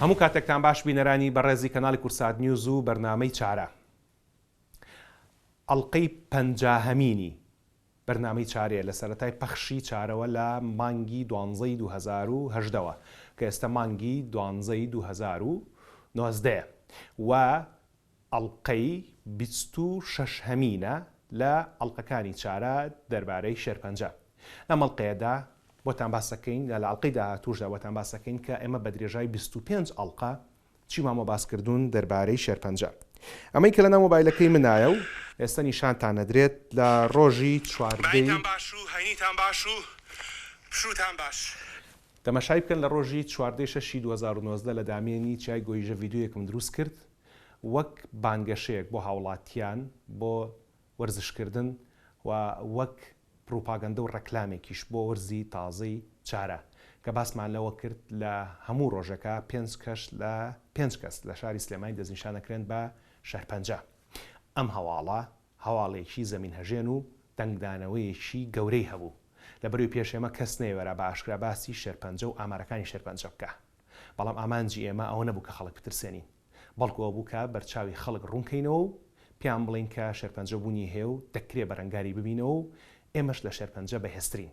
هەموو کاتێکتان باش بینەرانی بەڕێزی کەناڵی کورسات نیوز و بەرنامەی چارە. ئەڵقەی پەنجاهەمینی بەرنامەی چارەیە لە سەرەتای پەخشی چارەوە لە مانگی دوانزەی 2018 وە کە ئێستا مانگی دوانزەی 2019 یە و ئەڵقەی 26 هەمینە لە ئەڵقەکانی چارە دەربارەی شێرپەنجە. لەم ئەڵقەیەدا بۆتان باس دەکەین، لە ئەڵقەی داهاتووشدا بۆتان باس دەکەین کە ئێمە بە درێژای 25 ئەڵقە چیمان بۆ باس کردوون دەربارەی شێرپەنجە. ئەمەی کە لەناو مۆبایلەکەی منایە و ئێستا نیشانتان ئەدرێت لە ڕۆژی چواردەی. بەینتان باش و هەینیتان باش و پشووتان باش. تەماشای بکەن لە ڕۆژی چواردەی شەشی 2019 لە دامێنی چیای گۆیژە ڤیدیۆیەکم دروست کرد وەک بانگەشەیەک بۆ هاوڵاتیان بۆ وەرزشکردن و وەک پڕوپاگەندە و ڕێکلامێکیش بۆ وەرزی تازەی چارە کە باسمان لەوە کرد لە هەموو ڕۆژێکا پێنج کەش لە پێنج کەس لە شاری سلێمانی دەستنیشان ئەکرێن بە شەرپەنجە. ئەم هەواڵە هەواڵێکی زەمین هەژێن و دەنگدانەوەیەکی گەورەی هەبوو. لەبەرەوەی پێش ئێمە کەس نەیەوێرا بە ئاشکرا باسی شێرپەنجە و ئامارەکانی شێرپەنجە بکا. بەڵام ئامانجی ئێمە ئەوە نەبوو کە خەڵک بترسێنین. بەڵکو ئەوە بوو کە بەرچاوی خەڵک ڕوون کەینەوە و پێیان بڵێین کە شێرپەنجە بوونی هەیە و دەکرێ بەرەنگاری ببینەوە و ئێمەش لە شێرپەنجە بەهێزترین.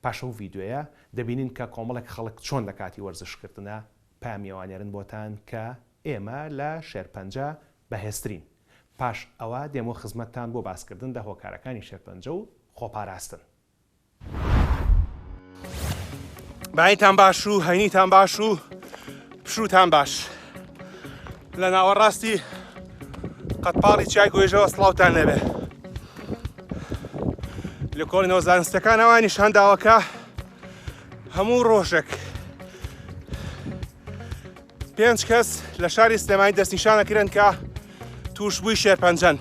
پاش ئەو ڤیدیۆیە دەبینین کە کۆمەڵێک خەڵک چۆن لە کاتی وەرزش کردنا پەیامی ئەوانێرن بۆتان کە ئێمە لە شێرپەنجە بەهێزترین. پاش ئەوە دێمەوە خزمەتتان بۆ باسکردن لە هۆکارەکانی شێرپەنجە و خۆپاراستن. بایتان باش و هەینیتان باش و پشووتان باش لە ناوەڕاستی قەتپاڵی چای گۆیژەوە سڵاوتان لێبێ لێکۆڵینەوە زانستەکان ئەوان نیشان داوە کە هەموو ڕۆژێک پێنج کەس لە شاری سلێمانی دەستنیشانەکرێن کە تووشبووی شێرپەنجەن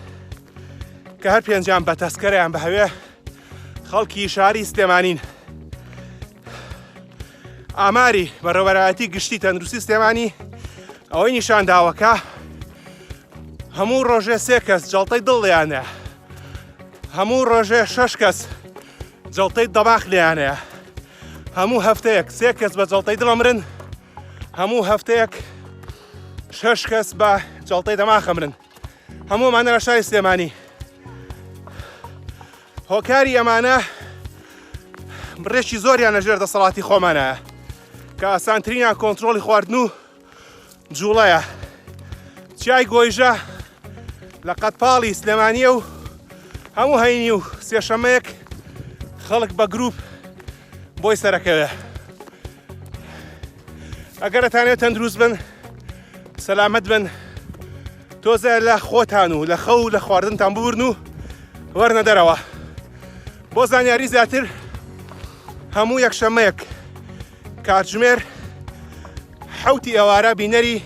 کە هەر پێنجیان بە تەسکەرەیان بە هەوێ خەڵکی شاری سلێمانین. ئاماری بەڕێوەبەرایەتی گشتی تەندروستی سلێمانی ئەوەی نیشان داوە کە هەموو ڕۆژێ سێ کەس جەڵتەی دڵ لێیانە، هەموو ڕۆژێ شەش کەس جەڵتەی دەماخ لێیانەیە، هەموو هەفتەیەک سێ کەس بە جەڵتەی دڵ ئەمرن، هەموو هەفتەیەک شەش کەس بە جەڵتەی دەماخ ئەمرن. هەموو ئەمانە لە شاری سلێمانی. هۆکاری ئەمانە بڕێکی زۆریان لەژێر دەسەڵاتی خۆمانایە کە ئاسانترینیان کۆنترۆڵی خواردن و جوڵەیە. چیای گۆیژە لە قەدپاڵی سلێمانیە و هەموو هەینی و سێشەمەیەک خەڵک بە گروپ بۆی سەرەکەوێ. ئەگەر ئەتانەوێت تەندروست بن سەلامەت بن تۆزە لە خۆتان و لە خەو و لە خواردنتان ببورن و وەرنە دەرەوە بۆ زانیاری زیاتر هەموو یەکشەمەیەک کاتژمێر حەوتی ئێوارە بینەری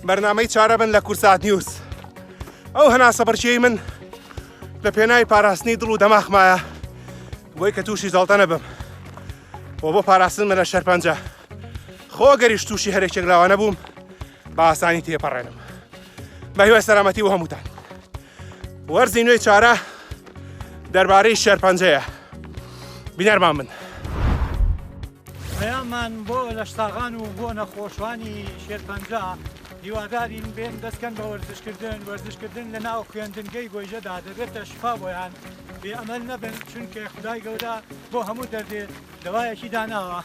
بەرنامەی چارە بن لە کورسات نیوز ئەو هەناسە بڕچیەی من لە پێناوی پاراستنی دڵ و دەماخمایە بۆی کە تووشی جەڵتە نەبم و بۆ پاراستنمە لە شەرپەنجە خۆ گەریش تووشی هەرێکێک لاوانە بووم بە ئاسانی تێپەڕێنم بە هیوای سەلامەتی بۆ هەمووتان وەرزی نوێی چارە دەربارەی شێرپەنجەیە بینەرمان بن. پەیاممان بۆ لەشساغان و بۆ نەخۆشانی شێرپەنجە هیوادارین بێن دەستکەن بە وەرزشکردن وەرزشکردن لە ناو خوێندنگەی گۆیژەدا دەبێتە شفا بۆیان بێ ئەمەل نەبن چونکە خودای گەورە بۆ هەموو دەردێ دەوایەکی داناوە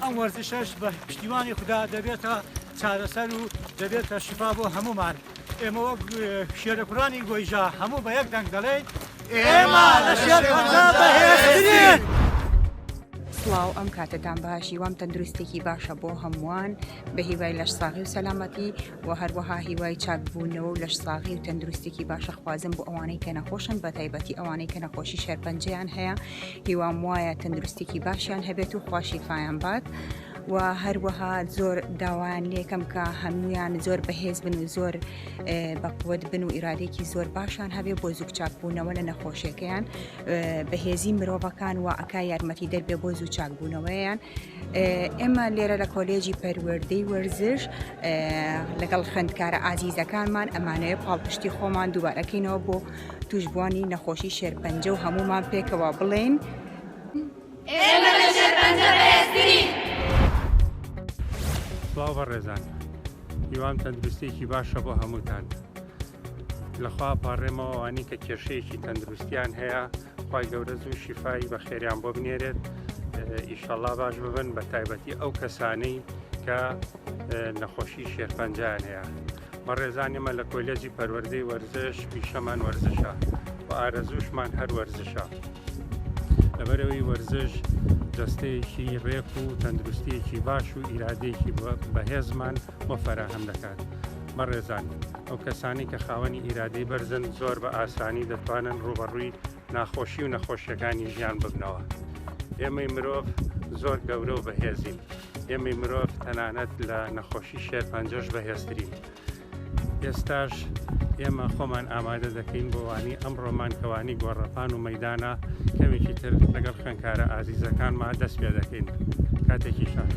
ئەم وەرزشەش بە پشتیوانی خودا دەبێتە چارەسەر و دەبێتە شفا بۆ هەموومان ئێمە وەک شێرەکوڕانی گۆیژە هەموو بە یەک دەنگ دەڵێین ئێمە لە شێرپەنجە بەهێزترین. سڵاو ئەم کاتەتان باش هیوام تەندروستێکی باشە بۆ هەمووان بە هیوای لەش ساغی و سەلامەتی و هەروەها هیوای چاکبوونەوە و لەش ساغی و تەندروستێکی باشە خوازم بۆ ئەوانەی کە نەخۆشن بە تایبەتی ئەوانەی کە نەخۆشی شێرپەنجەیان هەیە هیوام وایە تەندروستێکی باشیان هەبێت و خوا شیفایان بات و هەروەها زۆر داوایان لێکەم کە هەمویان زۆر بەهێز بن و زۆر بەقوت بن و ئیرادێکی زۆر باشان هەبێ بۆ زوو چاکبوونەوە لە نەخۆشیەکەیان بەهێزی مرۆڤەکان و ئەکا یارمەتی دەربێ بۆ زوو چاکبوونەوەیان ئێمە لێرە لە کۆلێجی پەروەردەی وەرزش لەگەڵ خوێندکارە ئازیزەکانمان ئەمانەیە پاڵپشتی خۆمان دووبارەکەینەوە بۆ توشبووانی نەخۆشی شێرپەنجە و هەمومان پێکەوە بڵێین ئێمە لە شێرپەنجە بەهێزترین. سڵاو بەڕێزان. هیوام تەندروستیەکی باشە بۆ هەمووتان. لەخوا پاڕێمەوە ئەوانەی کە کێشەیەکی تەندروستیان هەیە خوای گەورە زوو شیفای بەخێریان بۆ بنێرێت ئیشەڵا باش ببن بە تایبەتی ئەو کەسانەی کە نەخۆشی شێرپەنجیان هەیە. بەڕێزان ئێمە لە کۆلێجی پەروەردەی وەرزش پیشەمان وەرزشە و ئارەزووشمان هەر وەرزشە. لەبەرئەوەی وەرزش جەستەیەکی ڕێک و تەندروستیەکی باش و ئیرادەیەکی بەهێزمان بۆ فەراهەم دەکات. بەڕێزان ئەو کەسانی کە خاوەنی ئیرادەی بەرزن زۆر بە ئاسانی دەتوانن ڕووبەڕووی ناخۆشی و نەخۆشیەکانی ژیان ببنەوە. ئێمەی مرۆڤ زۆر گەورە و بەهێزین. ئێمەی مرۆڤ تەنانەت لە نەخۆشی شێرپەنجەش بەهێزترین. ئێستاش ئێمە خۆمان ئامادە دەکەین بۆ وانی ئەمڕۆمان کە وانی گۆڕەپان و مەیدانە کەمێکی تر لەگەڵ خوێندکارە ئازیزەکانما دەست پێ دەکەین کاتێکی شاد.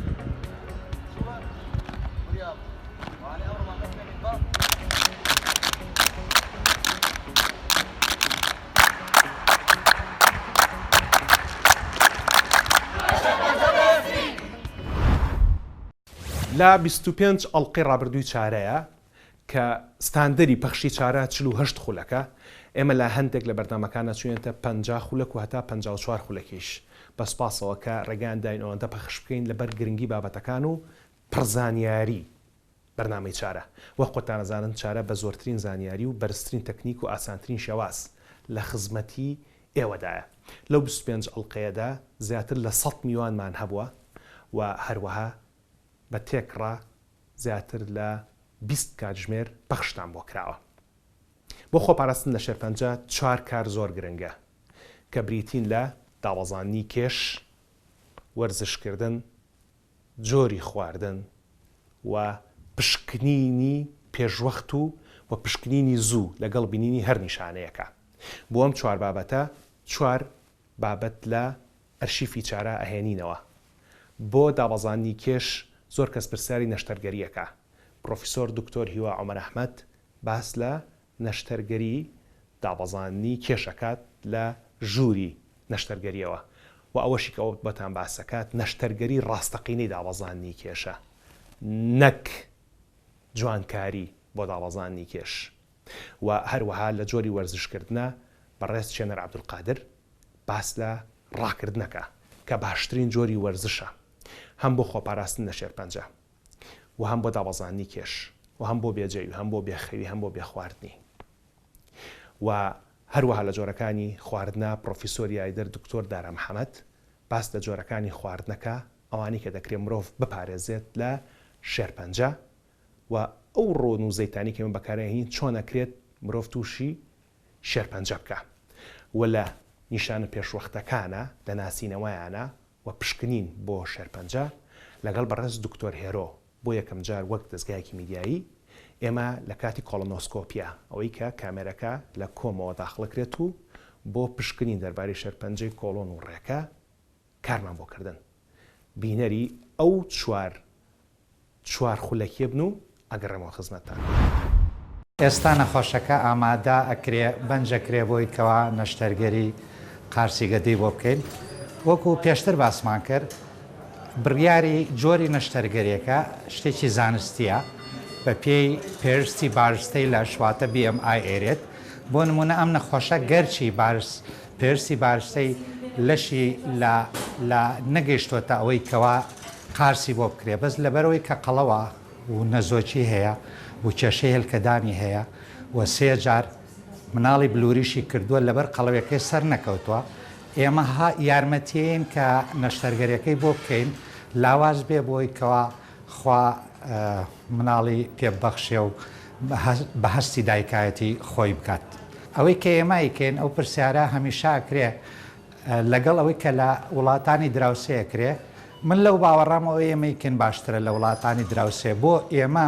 لە 25 ئەڵقەی ڕابردووی چارەیە کە ستاندەری پەخشی چارە 48 خولەکە، ئێمە لە هەندێک لە بەرنامەکانا چووینەتە 50 خولەک و هەتا 54 خولەکیش. بە سوپاسەوە کە ڕێگەیان داین ئەوەندە پەخش بکەین لەبەر گرنگی بابەتەکان و پڕزانیاری. بەرنامەی چارە. وەک خۆتان ئەزانن چارە بە زۆرترین زانیاری و بەرزترین تەکنیک و ئاسانترین شێواز لە خزمەتی ئێوەدایە. لەو 25 ئەڵقەیەدا زیاتر لە سەت میوانمان هەبووە و هەروەها بە تێکڕا زیاتر لە 20 کاتژمێر پەخشتان بۆ کراوە. بۆ خۆپاراستن لە شێرپەنجە چوار کار زۆر گرنگە کە بریتین لە، دابەزاندنی کێش، وەرزشکردن، جۆری خواردن و پشکنینی پێشوەخت و و پشکنینی زوو لەگەڵ بینینی هەر نیشانەیەکە. بۆ ئەم چوار بابەتە چوار بابەت لە ئەرشیفی چارە ئەهێنینەوە. بۆ دابەزاندنی کێش زۆر کەس پرسیاری نەشتەرگەری ئەکا. پڕۆفیسۆر دکتۆر هیوا عومەر ئەحمەد باس لە نەشتەرگەری دابەزاندنی کێش ئەکات لە ژووری نەشتەرگەریەوە و ئەوەشی کە ئەو بۆتان باس ئەکات نەشتەرگەری ڕاستەقینەی دابەزاندنی کێشە نەک جوانکاری بۆ دابەزاندنی کێش و هەروەها لە جۆری وەرزشکردنە بەڕێز چێنەر عەبدولقادر باس لە ڕاکردنەکە کە باشترین جۆری وەرزشە هەم بۆ خۆپاراستن لە شێرپەنجە و هەم بۆ دابەزاندنی کێش و هەم بۆ بێجەوی و هەم بۆ بێخەوی هەم بۆ بێخواردنی و هەروەها لە جۆرەکانی خواردنە پڕۆفیسۆر یایدەر دکتۆر دارا محەمەد باس لە جۆرەکانی خواردنەکە ئەوانەی کە دەکرێت مرۆڤ بپارێزێت لە شێرپەنجە و ئەو ڕۆن و زەیتانەی کە ئێمە بەکارئەهێنین چۆن ئەکرێت مرۆڤ تووشی شێرپەنجە بکا و لە نیشانە پێشوەختەکانە لە ناسینەوەیانە و پشکنین بۆ شێرپەنجە لەگەڵ بەڕێز دکتۆر هێرۆ بۆ یەکەم جار وەک دەزگایەکی میدیایی ئێمە لە کاتی کۆڵۆنۆسکۆپیا ئەوەی کە کامێرەکە لە کۆمەوە داخڵەکرێت و بۆ پشکنین دەربارەی شێرپەنجەی کۆڵۆن و ڕێکە کارمان بۆ کردن بینەری ئەو چوار چوار خولەکیە بن و ئەگەڕێمەوە خزمەتتان. ئێستا نەخۆشەکە ئامادە ئەکرێ بەنج ئەکرێ بۆی کەوا نەشتەرگەری قارچی گەدەی بۆ بکەین وەکو پێشتر باسمان کرد بڕیاری جۆری نەشتەرگەریەکە شتێکی زانستیە بە پێی پێرستی بارستەی لەش واتە BMI ئێرێت بۆ نمونە ئەم نەخۆشە گەرچی بارس پێرسی بارستەی لەشی لە لە نەگەیشتۆتە ئەوەی کەوا قارسی بۆ بکرێ بەس لەبەرئەوەی کە قەڵەوە و نەزۆکی هەیە و کێشەی هێلکەدانی هەیە و سێ جار مناڵی بلوریشی کردووە لەبەر قەڵەویەکەی سەر نەکەوتووە ئێمە ها یارمەتیەین کە نەشتەرگەریەکەی بۆ بکەین لاواز بێ بۆی کەوا خوا مناڵی پێ ببەخشێ و بە هەستی دایکایەتی خۆی بکات. ئەوەی کە ئێمە ئەیکەین ئەو پرسیارە هەمیشە ئەکرێ لەگەڵ ئەوەی کە لە وڵاتانی دراوسێ ئەکرێ من لەو باوەڕام ئەوەی ئێمە ئەیکەین باشترە لە وڵاتانی دراوسێ بۆ ئێمە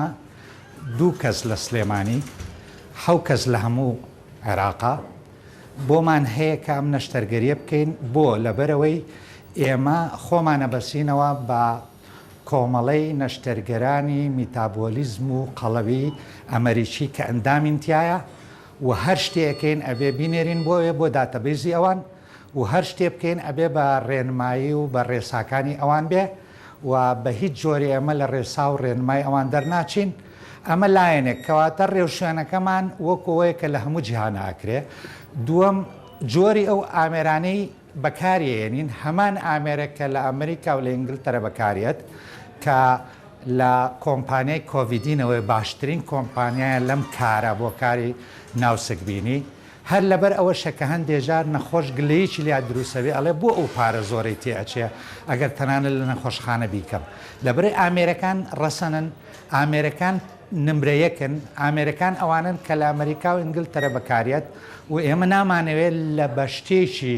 دوو کەس لە سلێمانی حەو کەس لە هەموو عێراقا بۆمان هەیە کە ئەم نەشتەرگەریە بکەین بۆ لەبەرئەوەی ئێمە خۆمان ئەبەسینەوە بە کۆمەڵەی نەشتەرگەرانی میتابۆلیزم و قەڵەوی ئەمەریکی کە ئەندامین تیایا و هەر شتێ ئەکەین ئەبێ بینێرین بۆ ئەوێ بۆ داتەبەیزی ئەوان و هەر شتێ بکەین ئەبێ بە ڕێنمایی و بە ڕێساکانی ئەوان بێ و بە هیچ جۆرێ ئێمە لە ڕێسا و ڕێنمای ئەوان دەرناچین. ئەمە لایەنێک، کەواتە ڕێوشوێنەکەمان وەکو ئەوەیە کە لە هەموو جیهانا ئەکرێ. دووەم، جۆری ئەو ئامێرانەی بەکاری ئەیەنین هەمان ئامێرە کە لە ئەمریکا و لە ئینگلتەرە بەکاریەت کە لە کۆمپانیای کۆڤیدینەوەی باشترین کۆمپانیایە لەم کارە بۆ کاری ناوسکبینی. هەر لەبەر ئەوەشە کە هەندێ جار نەخۆش گلەیەکی لیا دروست ئەبێ ئەڵێ بۆ ئەو پارە زۆرەی تێ ئەچێ ئەگەر تەنانەت لە نەخۆشخانە بیکەم. لەبەرئ ئامێرەکان ڕەسەنن، ئامێرەکان نمرە یەکن، ئامێرەکان ئەوانەن کە لە ئەمەریکا و ئینگلتەرە بەکاریەت و ئێمە نامانەوێ لە بە شتێکی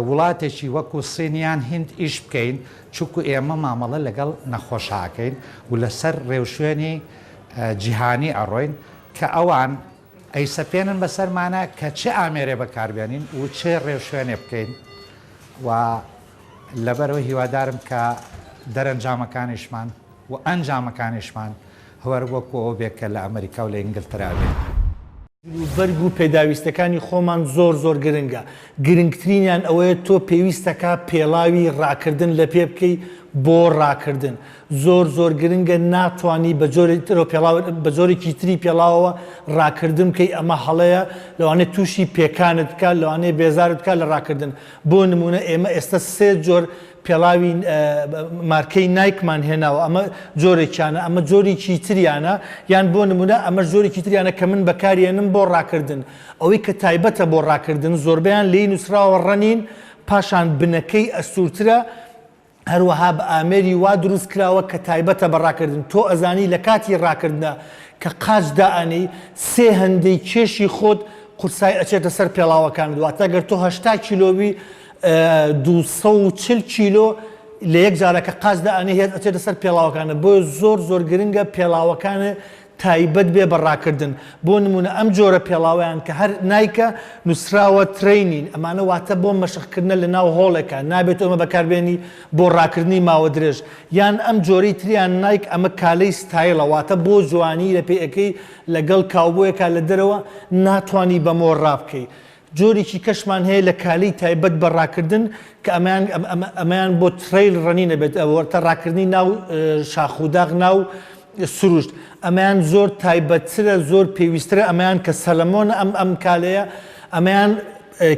وڵاتێکی وەکو سین یان هیند ئیش بکەین چونکو ئێمە مامەڵە لەگەڵ نەخۆشا ئەکەین و لەسەر ڕێوشوێنی جیهانی ئەڕۆین کە ئەوان ئەیسەپێنن بەسەرمانا کە چ ئامێرێ بەکاربێنین و چ ڕێوشوێنێ بکەین و لەبەرئەوە هیوادارم کە دەرەنجامەکانیشمان و ئەنجامەکانیشمان هەر وەکو ئەوە بێ کە لە ئەمەریکا و لە ئینگلتەرا بێ. جلوبەرگ و پێداویستەکانی خۆمان زۆر زۆر گرنگە، گرنگترینیان ئەوەیە تۆ پێویستەکا پێڵاوی ڕاکردن لەپێ بکەی بۆ ڕاکردن زۆر زۆر گرنگە ناتوانی بە جۆرێک ترەوە پێڵاو بە جۆرێکی تری پێڵاوەوە ڕاکردن بکەی ئەمە هەڵەیە لەوانەیە تووشی پێکانت بکات لەوانەیە بێزارت بکات لە ڕاکردن بۆ نمونە ئێمە ئێستا سێ جۆر پێڵاوی مارکەی نایکمان هێناوە ئەمە جۆرێکیانە ئەمە جۆرێکی تریانە یان بۆ نمونە ئەمەش جۆرێکی تریانە کە من بەکاریێنم بۆ ڕاکردن ئەوەی کە تایبەتە بۆ ڕاکردن زۆربەیان لێی نووسراوە running پاشان بنەکەی ئەستوورترە هەروەها بە ئامێری وا دروست کراوە کە تایبەتە بە ڕاکردن، تۆ ئەزانی لە کاتی ڕاکردنا کە قاچ دائەنێی سێ هەندەی کێشی خۆت قورسای ئەچێتە سەر پێڵاوەکانت واتە گەر تۆ 80 کیلۆ بی 240 کیلۆ لە یەک جارە کە قاچ دائەنێی هێز ئەچێتە سەر پێڵاوەکانت بۆیە زۆر زۆر گرنگە پێڵاوەکانت تایبەت بێ بە ڕاکردن، بۆ نموونە ئەم جۆرە پێڵاوەیان کە هەر نایکە نووسراوە training ئەمانە واتە بۆ مەشق کردنە لە ناو هۆڵێکا نابێت تۆ ئەمە بەکاربێنی بۆ ڕاکردنی ماوە درێژ یان ئەم جۆرەی تریان نایک ئەمە کالەی ستایڵە واتە بۆ جوانی لە پێ ئەکەی لەگەڵ کاوبۆیەکا لە دەرەوە ناتوانی بەمەوە ڕابکەی جۆرێکی کەشمان هەیە لە کالەی تایبەت بە ڕاکردن کە ئەمەیان ئەمەیان بۆ trail running ئەبێت واتە ڕاکردنی ناو شاخ و داغ ناو سروشت ئەمەیان زۆر تایبەتترە زۆر پێویستترە ئەمەیان کە سەلەمۆنە ئەم ئەم کالەیە ئەمەیان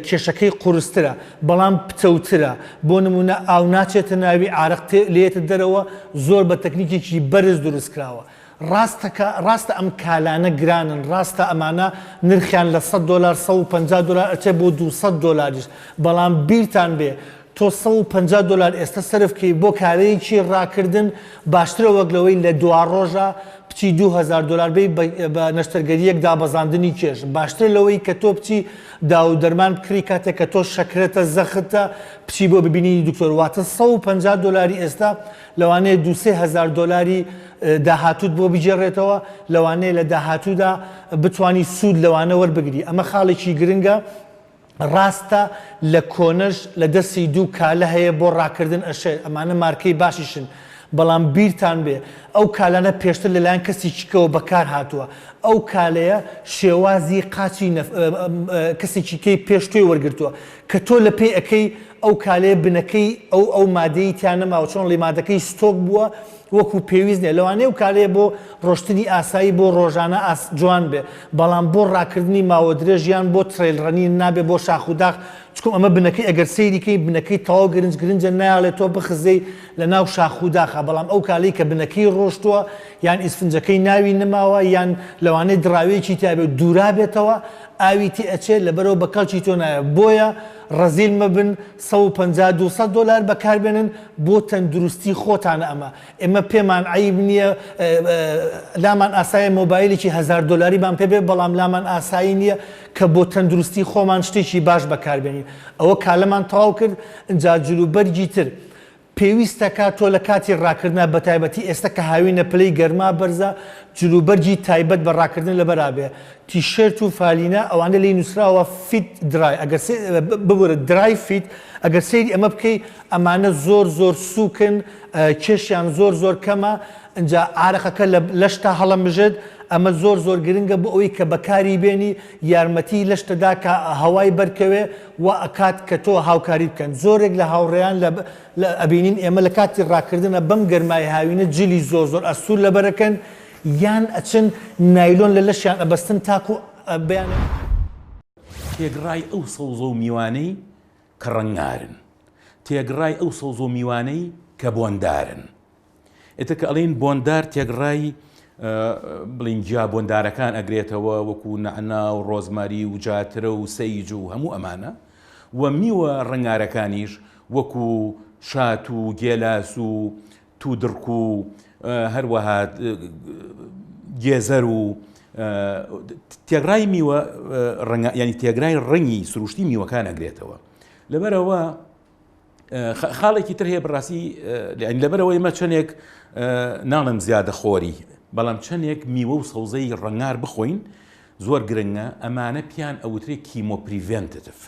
کێشەکەی قورسترە بەڵام پتەوترە بۆ نمونە ئاو ناچێتە ناوی عارەق لێتە دەرەوە زۆر بە تەکنیکێکی بەرز دروست کراوە ڕاستە کە ڕاستە ئەم کالانە گرانن ڕاستە ئەمانە نرخیان لە سەد دۆلار 150 دۆلار ئەچێ بۆ 200 دۆلاریش بەڵام بیرتان بێ تۆ 150 دۆلار ئێستا سەرف کەی بۆ کارەیەکی ڕاکردن باشترە وەک لەوەی لە دواڕۆژا بچی 2000 دۆلار بی بە نەشتەرگەریەک دابەزاندنی کێش باشترە لەوەی کە تۆ بچی داو دەرمان بکری کاتێک کە تۆ شەکرەتە زەختتە بچی بۆ ببینینی دکتۆر واتە 150 دۆلاری ئێستا لەوانەیە دوو سێ هەزار دۆلاری داهاتووت بۆ بگێڕێتەوە، لەوانەیە لە داهاتوودا بتوانی سوود لەوانە وەربگری، ئەمە خاڵێکی گرنگە، ڕاستە لە کۆنەش لە دەستی دوو کالە هەیە بۆ ڕاکردن ئەشێ ئەمانە مارکەی باشیشن، بەڵام بیرتان بێ ئەو کالانە پێشتر لەلایەن کەسێکی کەوە بەکار هاتووە، ئەو کالەیە شێوازی قاچی کەسێکی کەی پێش تۆی وەرگرتووە، کە تۆ لە پێی ئەکەی ئەو کالەیە بنەکەی ئەو ئەو مادەیەی تیا نەماوە چۆن ڵی مادەکەی ستۆک بووە وەکو پێویست نیە لەوانەیە ئەو کالەیە بۆ ڕۆشتنی ئاسایی بۆ ڕۆژانە ئاس جوان بێ بەڵام بۆ ڕاکردنی ماوە درێژ یان بۆ trail running نابێ بۆ شاخ و داخ چکم ئەمە بنەکەی ئەگەر سەیری کەی بنەکەی تەواو گرنج گرنجە نایەڵێ تۆ بخزێی لە ناو شاخ و داخا بەڵام ئەو کالەی کە بنەکەی ڕۆشتووە یان ئیسفنجەکەی ناوی نەماوە یان لەوانەیە دڕاوێکی تیا بێ و دوورابێتەوە ئاوی تێ ئەچێ لەبەرئەوە بە کەڵکی تۆ نایە بۆیە ڕەزیل مەبن 150 200 دۆلار بەکار بێنن بۆ تەندروستی خۆتانە ئەمە ئێمە پێمان عەیب نییە لامان ئاسایە مۆبایلێکی هەزار دۆلاریمان پێ بێ بەڵام لامان ئاسایی نییە کە بۆ تەندروستی خۆمان شتێکی باش بەکاربێنین ئەوە کالەمان تەواو کرد ئینجا جلوبەرگی تر پێویستەکا تۆ لە کاتی ڕاکردنا بەتایبەتی ئێستا کە هاوینە پلەی گەرما بەرزە جلوبەرگی تایبەت بە ڕاکردن لەبەرا بێ تیشێرت و فالینە ئەوانە لێی نوسراوە fit dry ئەگەر ببورە dry fit ئەگەر سەیری ئەمە بکەی ئەمانە زۆر زۆر سوکن کێشیان زۆر زۆر کەمە ئینجا عارەقەکە لە لەشتا هەڵەمژێت ئەمە زۆر زۆر گرنگە بۆ ئەوەی کە بەکاری بێنی یارمەتی لەشتەدا کە هەوای بەرکەوێ وا ئەکات کە تۆ هاوکاری بکەن زۆرێک لە هاوڕێیان لە لە ئەبینین ئێمە لە کاتی ڕاکردنە بەم گەرمای هاوینە جلی زۆر زۆر ئەستور لەبەرەکەن. یان ئەچن نایلۆن لە لەشیان ئەبەستن تاکو بیان. تێگڕای ئەو سەوزە و میوانەی کە ڕەنگارن. تێگڕای ئەو سەوزە و میوانەی کە بۆندارن. ئیتر کە ئەڵێین بۆندار تێگڕای بڵین گیا بۆندارەکان ئەگرێتەوە وەکو نەعنا و ڕۆزماری و جاترە و سەیج و هەموو ئەمانە و میوە ڕەنگارەکانیش وەکو شات و گێلاس و تودڕک و هەروەها گێزەر و تێگڕای میوە ڕەنگە ینی تێگرای ڕەنگی سروشتی میوەکان ئەگرێتەوە لەبەرەوە خاڵێکی تر هەیە بەڕاستی لەبەرەوە ئێمە چەندێک ناڵم زیادە خۆری بەڵام چەندێک میوە و سەوزەی ڕەنگار بخۆین زۆر گرنگە ئەمانە پیان ئەوترێ chemopreventative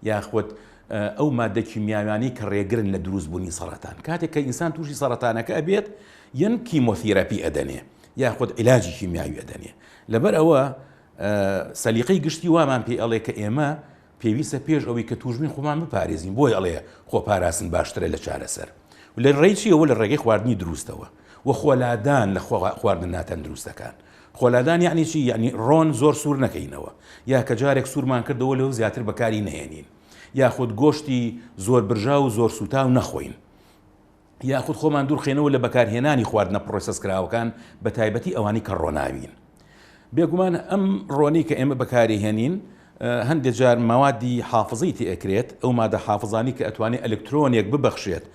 یاخود ئەو مادە کیمیاویانەی کە ڕێگرن لە دروستبوونی سەرەتان کاتێک کە ئینسان تووشی سەرەتانەکە ئەبێت یەن chemotherapy ئەدەنێ یاخود عیلاجی کیمیاوی ئەدەنێ لەبەر ئەوە سەلیقەی گشتی وامان پێ ئەڵێ کە ئێمە پێویستە پێش ئەوەی کە تووشبین خۆمان بپارێزین بۆیە ئەڵێ خۆپاراستن باشترە لە چارەسەر لە ڕێی چیەوە لە ڕێگەی خواردنی دروستەوە و خۆلادان لە خواردن ناتەندروستەکان خۆلادان یعنی چی یعنی ڕۆن زۆر سوور نەکەینەوە یا کە جارێک سوورمان کردەوە لەو زیاتر بەکاری نەهێنین یاخود گۆشتی زۆر برژاو و زۆر سووتاو نەخۆین یاخود خۆمان دوورخەینەوە لە بەکارهێنانی خواردنە process کراوەکان بە تایبەتی ئەوانەی کە ڕۆناوین. بێگومان ئەم ڕۆنەی کە ئێمە بەکاری هێنین هەندێک جار مەوادی حافزەی تێ ئەکرێت، ئەو مادە حافزانی کە ئەتوانێت ئەلکترۆنێک ببەخشێت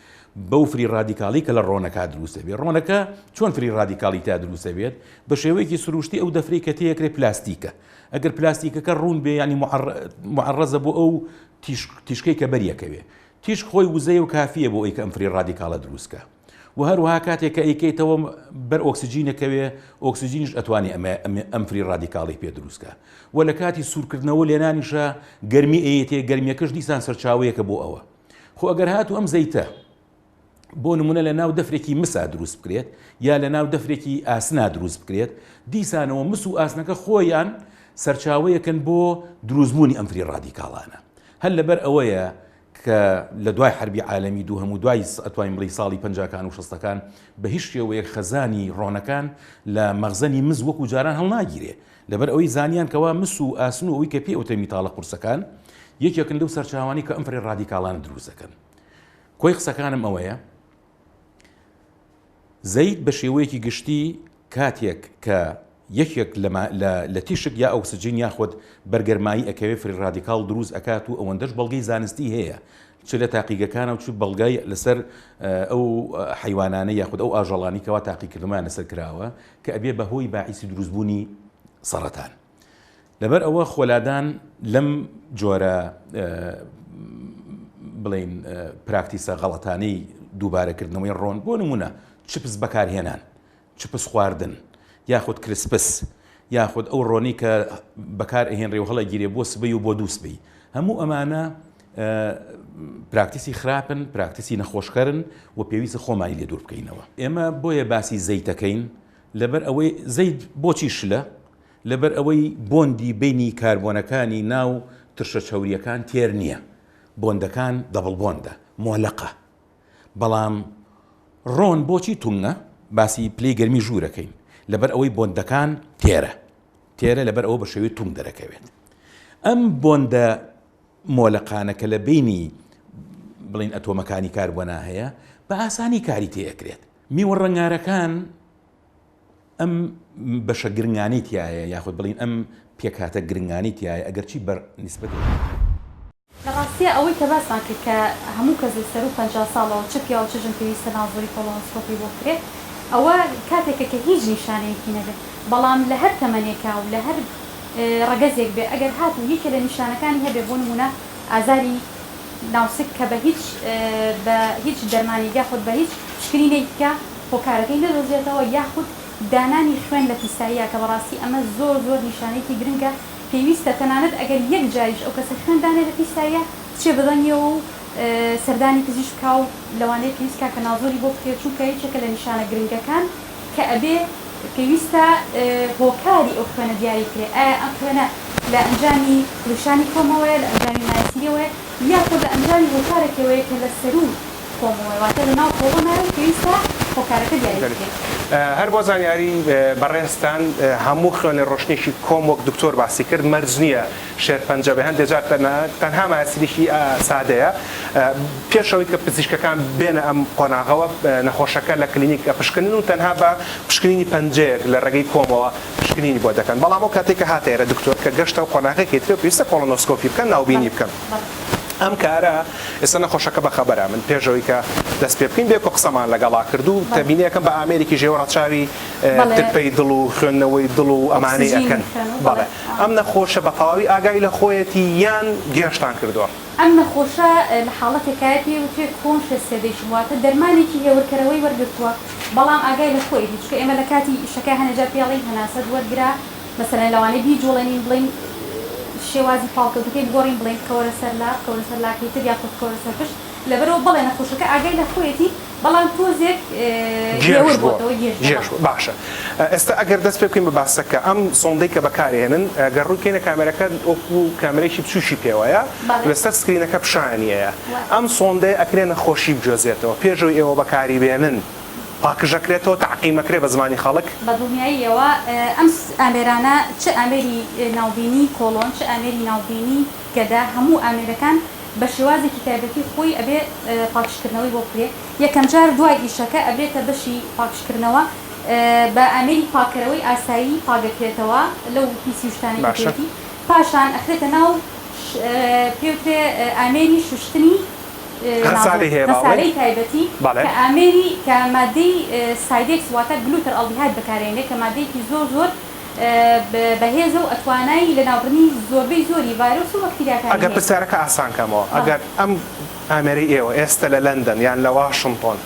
بەو free radical ی کە لە ڕۆنەکە دروست دەبێت. ڕۆنەکە چۆن free radical ی تا دروست دەبێت؟ بە شێوەیەکی سروشتی ئەو دەفرەی کە تێکرێت پلاستیکە. ئەگەر پلاستیکەکە ڕوون بێ یانی معرضە بۆ ئەو تیشکەی کە بەریەکەوێ. تیشک خۆی وزەیە و کافیە بۆ ئەوی کە ئەم free radical ە دروست کا و هەروەها کاتێک کە ئەیکەیتەوە بەر ئۆکسجینە کەوێ ئۆکسجینیش ئەتوانێ ئەمە ئەم free radical ی پێ دروست کا و لە کاتی سوورکردنەوە لێنانیشە گەرمی ئەیەتێ گەرمیەکەش دیسان سەرچاوەیەکە بۆ ئەوە خۆ ئەگەر هاتوو ئەم زەیتە بۆ نمونە لە ناو دەفرێکی مسا دروست بکرێت یا لە ناو دەفرێکی ئاسنا دروست بکرێت دیسانەوە مس و ئاسنەکە خۆیان سەرچاوەیەکن بۆ دروستبوونی ئەم free radical انە هەر لەبەر ئەوەیە کە لە دوای حەربی عالەمی دووهەم و دوای ئەتوانین بڵێی ساڵی پەنجاکان و شەستەکان بە هیچ شێوەیەک خەزانی ڕۆنەکان لە مەخزەنی مس وەکو جاران هەڵناگیرێ لەبەر ئەوەی زانیان کەوا مس و ئاسن و ئەوەی کە پێی ئەوترێ میتاڵە قورسەکان یەکێکن لەو سەرچاوانەی کە ئەم free radical انە دروست دەکەن. کۆی قسەکانم ئەوەیە زەیت بە شێوەیەکی گشتی کاتێک کە یەکێک لە تیشک یا ئۆکسجین یاخود بەر گەرمایی ئەکەوێ free radical دروست ئەکات و ئەوەندەش بەڵگەی زانستی هەیە چ لە تاقیگەکانە و چ بەڵگای لەسەر ئەو حیوانانە یاخود ئەو ئاژەڵانی کەوا تاقیکردنەوەیان لەسەر کراوە کە ئەبێ بە هۆی باعیسی دروستبوونی سەڕەتان. لەبەر ئەوە خۆلادان لەم جۆرە بڵین practice ە غەڵەتانەی دووبارەکردنەوەی ڕۆن بۆ نمونە چپس بەکارهێنان چپس خواردن یاخود crisps یاخود ئەو ڕۆنی کە بەکار ئەهێنرێ و هەڵەگیرێ بۆ سبەی و بۆ دوو سبەی هەموو ئەمانە practice ی خراپن practice ی نەخۆشکەرن و پێویستە خۆمانی لێ دوور بکەینەوە ئێمە بۆیە باسی زەیتەکەین لەبەر ئەوەی زەیت بۆچی شلە لەبەر ئەوەی bond ی بەینی کاربۆنەکانی ناو ترشە چەورییەکان تێر نییە، bond ەکان double bond ە، مۆلەقە. بەڵام ڕۆن بۆچی تونگە؟ باسی پلەی گەرمی ژوورەکەین. لەبەر ئەوەی bond ەکان تێرە. تێرە لەبەر ئەوە بە شێوەی تونگ دەرەکەوێت. ئەم bond ە مۆلەقانە کە لە بەینی بڵێین ئەتۆمەکانی کاربۆنا هەیە، بە ئاسانی کاری تێ ئەکرێت. میوە ڕەنگارەکان ئەم بەشە گرنگانەی تیایە یاخود بڵێین ئەم پێکهاتە گرنگانەی تیایە ئەگەرچی بە نیسبەت. لە ڕاستیا ئەوەی کە باسمان کرد کە هەموو کەس لە سەروو 50 ساڵەوە چ پیاو چ ژن پێویستە نازۆری colonoscopy بۆ بکرێت ئەوە کاتێکە کە هیچ نیشانەیەکی نەبێت بەڵام لە هەر تەمەنێکا و لە هەر ڕەگەزێک بێ ئەگەر هاتوو یەکێ لە نیشانەکانی هەبێ بۆ نموونە ئازاری ناوسک کە بە هیچ بە هیچ دەرمانێک یاخود بە هیچ پشکنینێکی کە هۆکارەکەی نەدۆزرێتەوە یاخود دانانی خوێن لە پیساییا کە بەڕاستی ئەمە زۆر زۆر نیشانەیەکی گرنگە پێویستە تەنانەت ئەگەر یەک جاریش ئەو کەسە خوێن دانێ لە پیساییا بچێ بەدەنگیەوە و سەردانی پزیشک بکا و لەوانەیە پێویست کا کە نازۆری بۆ بکرێت چونکە یەکێکە لە نیشانە گرنگەکان کە ئەبێ پێویستە هۆکاری ئەو خوێنە دیاری بکرێ ئایا ئەم خوێنە لە ئەنجامی ڕیشانی کۆمەوەیە لە ئەنجامی مایەسیریەوەیە یاخود لە ئەنجامی هۆکارێکەوەیە کە لە سەروو کۆمەوەیە واتە لە ناو کۆڵۆنایە و پێویستە. هۆکارەکە دیاری بکرێت. هەر بۆ زانیاری بەڕێزتان هەموو خوێنە ڕۆشتنێکی کۆم وەک دکتۆر باسی کرد مەرج نییە شێرپەنجە بێ هەندێ جار تەنها مایەسیرێکی سادەیە پێش ئەوەی کە پزیشکەکان بێنە ئەم قۆناغەوە نەخۆشەکە لە کلینیک ئەپشکنن و تەنها بە پشکنینی پەنجەیەک لە ڕێگەی کۆمەوە پشکنینی بۆ دەکەن بەڵام ئەو کاتێک کە هاتە ئێرە دکتۆر کە گەشتە و قۆناغێکی ترە پێویستە کۆڵۆنۆسکۆپی بکەن ناوبینی بکەن ئەم کارە ئێستا نەخۆشەکە بەخەبەرە من پێش ئەوەی کە دەست پێ بکەین بێکۆ قسەمان لەگەڵا کرد و تەبینیەکەم بە ئامێرێکی ژێوە ڕەچاوی ترپەی دڵ و خوێندنەوەی دڵ و ئەمانەی ئەکەن بەڵێ ئەم نەخۆشە بە تەواوی ئاگای لە خۆیەتی یان گێژتان کردووە؟ ئەم نەخۆشە لە حاڵەتێکایە پێی وترێ conscious sedation واتە دەرمانێکی هێورکەرەوەی وەرگرتووە بەڵام ئاگای لە خۆیەتی چونکە ئێمە لە کاتی ئیشەکە هەنێ جار پێی ئەڵێین هەناسەت وەرگرە مەسەلەن لەوانەیە بیجوڵێنین بڵێین شێوازی پاڵکەوتەکەی بگۆڕین بڵێین بکەوەرە سەر لا بکەوەرە سەر لاکەی تر یاخود بکەوەرە سەر پشت لەبەرئەوە بەڵێ نەخۆشەکە ئاگای لە خۆیەتی بەڵام تۆزێک گێژ هێور بووە بۆتەوە گێژ بووە گێژ بووە باشە ئێستا ئەگەر دەست پێ بکەین بە باسەکە ئەم سۆندەی کە بەکارێنن گەر ڕووی کەینە کامێرەکە وەکو کامێرەیەکی بچووکی پێوەیە بەڵێ لەسەر screen ەکە پیشانی ئەیا وە. ئەم سۆندەیە ئەکرێ نەخۆشی بگوێزێتەوە پێش ئەوەی ئێوە بەکاری بێنن پاکژەکرێتەوە تەعقیمەکرێ بە زمانی خەڵک؟ بە دڵنیاییەوە ئەم ئامێرانە چ ئامێری ناوبینی کۆڵۆن چ ئامێری ناوبینی گەدە هەموو ئامێرەکان بە شێوازێکی تایبەتی خۆی ئەبێ پاکژکردنەوەی بۆ بکرێ یەکەمجار دوای ئیشەکە ئەبرێتە بەشی پاکژکردنەوە بە ئامێری پاککەرەوەی ئاسایی پاکەکرێتەوە لەو پیسی و شتانەی کە باشە. پێیەتی پاشان ئەخرێتە ناو پێوترێ ئامێری شوشتنی غەسالەی هەیە با بڵێین غەسالەی تایبەتی بەڵێ. کە ئامێری کە مادەی سایدێکس واتە glutaraldehyde بەکارئێنرێ کە مادەیەکی زۆر زۆر بەهێزە و ئەتوانای لەناوبردنی زۆربەی زۆری ڤایرۆس و بەکتریاکانی ئەگەر هەیە. پرسیارەکە ئاسان کەمەوە، بەڵێ. ئەگەر ئەم ئامێرەی ئێوە ئێستە لە لەندەن یان لە واشنتۆن